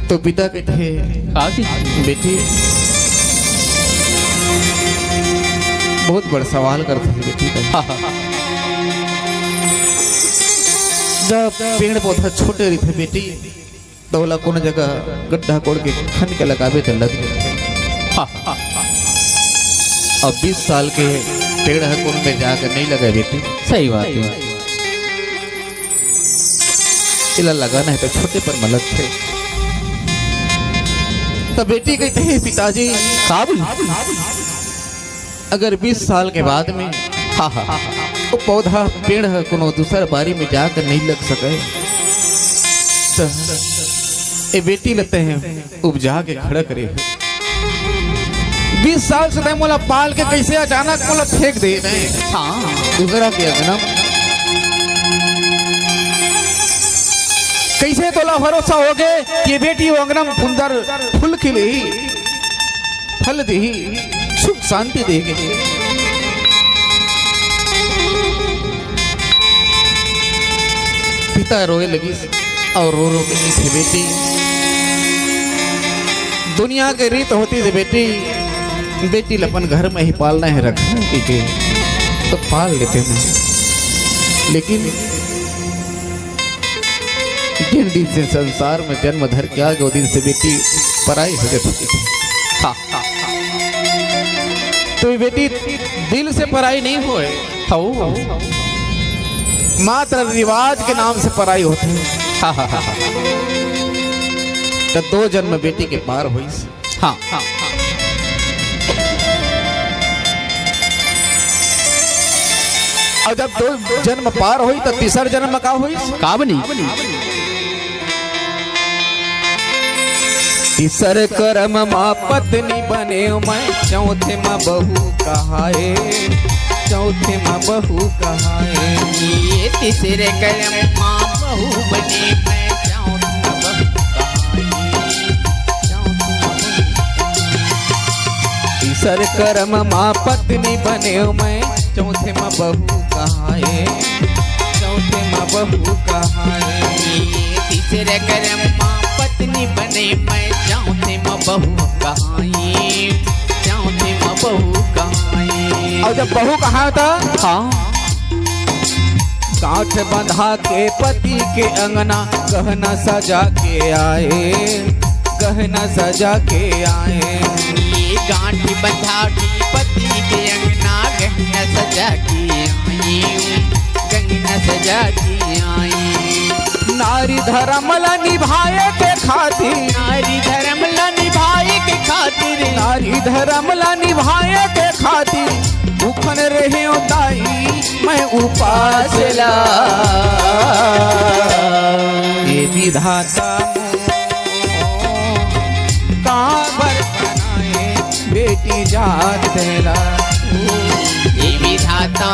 तो पिता कथे, का कथे? बेटी, बहुत बड़ सवाल करथे बेटी। हाँ, हाँ, हाँ। जब पेड़ पौधा छोटे रहिथे बेटी, त ओला कोनो जगह गड्ढा कोड़ के खन के लगाबे त लग जाथे। हाँ, हाँ, हाँ। अब बीस साल के पेड़ ह कोनो में जाके नहीं लगे बेटी। सही बात हे। एला लगाना हे त छोटे पर म लगथे। त बेटी कथे, "हे पिताजी।" का बोली? अगर बीस साल के बाद में, हाँ, हाँ, वो पौधा, पेड़ ह कोनो दूसर बारी में जाकर नहीं लग सके, त ए बेटी ल तैं उपजा के खड़ा करे। बीस साल से तैं मोला पाल के कैसे अचानक मोला फेंक दे तैं? हाँ। दूसरा के अंगना। कैसे तोला भरोसा होगे कि बेटी वो अंगना में सुंदर फूल खिली? फल देही, सुख शांति देही। पिता रोए लगिस अउ रो रो के कथे, "बेटी, दुनिया के रीत होतिस बेटी, बेटी ल अपन घर में ही पालना हे, रखना हे, ठीक हे, तो पाल लेते हैं, लेकिन जिन दिन से संसार में जन्म धर के आ गे, ओ दिन से बेटी पराई हो जाती।" हाँ। तो ये बेटी दिल से पराई नहीं होय, हऊ। मात्र रिवाज के नाम से पराई होथे। हाँ, हाँ, हाँ, हाँ। त दो जन्म बेटी के पार होइस। हाँ, हाँ, हाँ। अउ जब दो जन्म पार होई, त तीसर जन्म म का होई? का बनी? तीसर करम मा पत्नी बने मैं, चौथे मा बहू कहाए, चौथे मा बहू कहाए। ये तीसरे करम मा बहू बने मैं, चौथे मा बहू कहाए, चौथे मा बहू कहाए। तीसर करम मा पत्नी बने मैं, चौथे मा बहू कहाए, चौ- तेमा बहू कहाए। तीसरे करम मा पत्नी बने मैं, जाऊं तेमा बहू कहाए, जाऊं तेमा बहू कहाए। अउ जब बहू कहाए त हाँ। गांठ बंधा के पति के अंगना, गहना सजा के आए, गहना सजा के आए। ये गांठ बंधा के पति के अंगना, गहना सजा के आए, गहना सजा के आए। नारी धर्म ला निभाए के खातिर, नारी धर्म ला निभाए के खातिर, नारी धर्म ला निभाए के खातिर भूखन रहे दाई मैं उपास ला। ये विधाता काबर बनाए बेटी जात ला। ये विधाता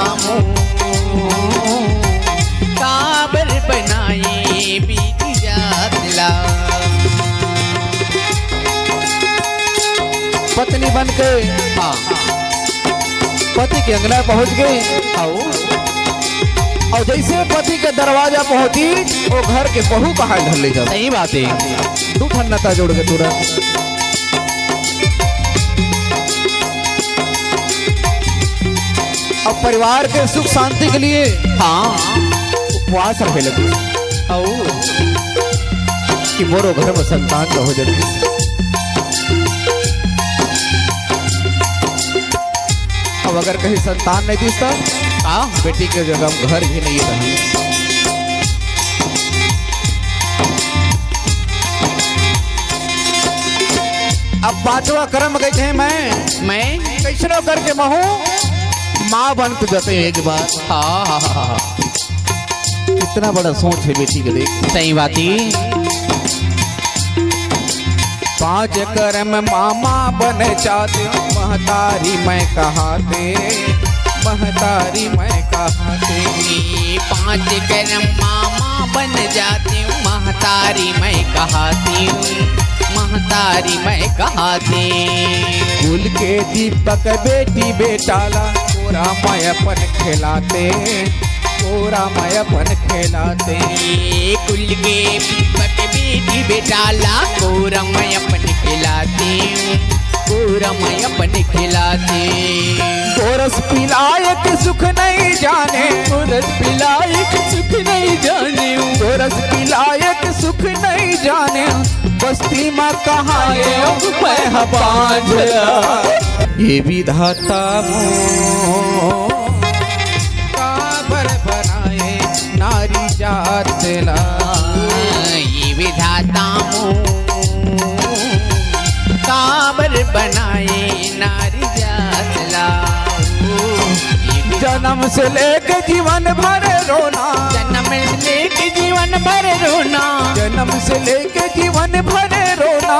काबर बनाए बेटी जात ला। पत्नी बन के हाँ। पति के अंगना पहुंच गई। आओ। अउ जइसे पति के दरवाजा पहुंची, वो घर के बहू कहाए धर ले जात। सही बात हे। दू ठन नता जोड़ के तुरंत अब परिवार के सुख शांति के लिए हाँ। उपवास रहे लगे। आओ। कि मोरो घर में संतान का हो जाए। अब अगर कहीं संतान नहीं दिस त का? बेटी के जगह घर भी नहीं रही। अब पांचवा करम कहिथे मैं, मैं? कइसनो करके महू माँ बन के जते एक बार। हाँ, हाँ, हाँ, हाँ। कितना बड़ा सोच हे बेटी के, देख। सही बात हे। पांच करम मामा बन जाते, महतारी मैं कहाते, महतारी मैं कहाते। पांच करम मामा बन जाते, महतारी मैं कहाते, महतारी मैं कहाते। कुल के दीपक बेटी बेटा ला, कोरा मैं अपन खेलाते, कोरा मैं अपन खेलाते। कुल के दीपक बेटी बेटा ला, कोरा मैं अपन खेलाते, कोरा मैं अपन खेलाते। गोरस पिलाए के सुख नहीं जाने, गोरस पिलाए के सुख नहीं जाने, गोरस पिलाए के सुख नहीं जाने। बस्ती मा कहाए मैं ह बांझ ला। ये विधाता मोर काबर बनाए नारी जात ला। ये विधाता मोर काबर बनाए नारी जात ला। जनम से लेके जीवन भर रोना, जनम से लेके जीवन भर रोना, जनम से लेके जीवन भर रोना,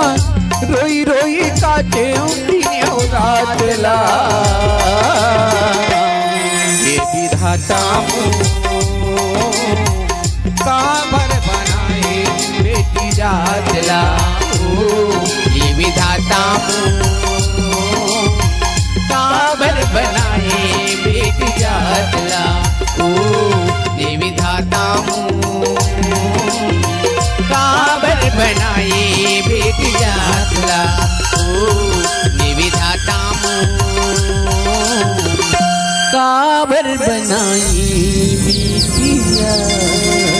रोई रोई काटे दिन अउ रात ला। ये विधाता मोर काबर बनाए बेटी जात ला। ओ, ये विधाता मोर काबर बनाए बेटी जात ला। ओ, ये विधाता मोर काबर बनाए बेटी जात ला। ओ, ये विधाता मोर काबर बनाए बेटी जात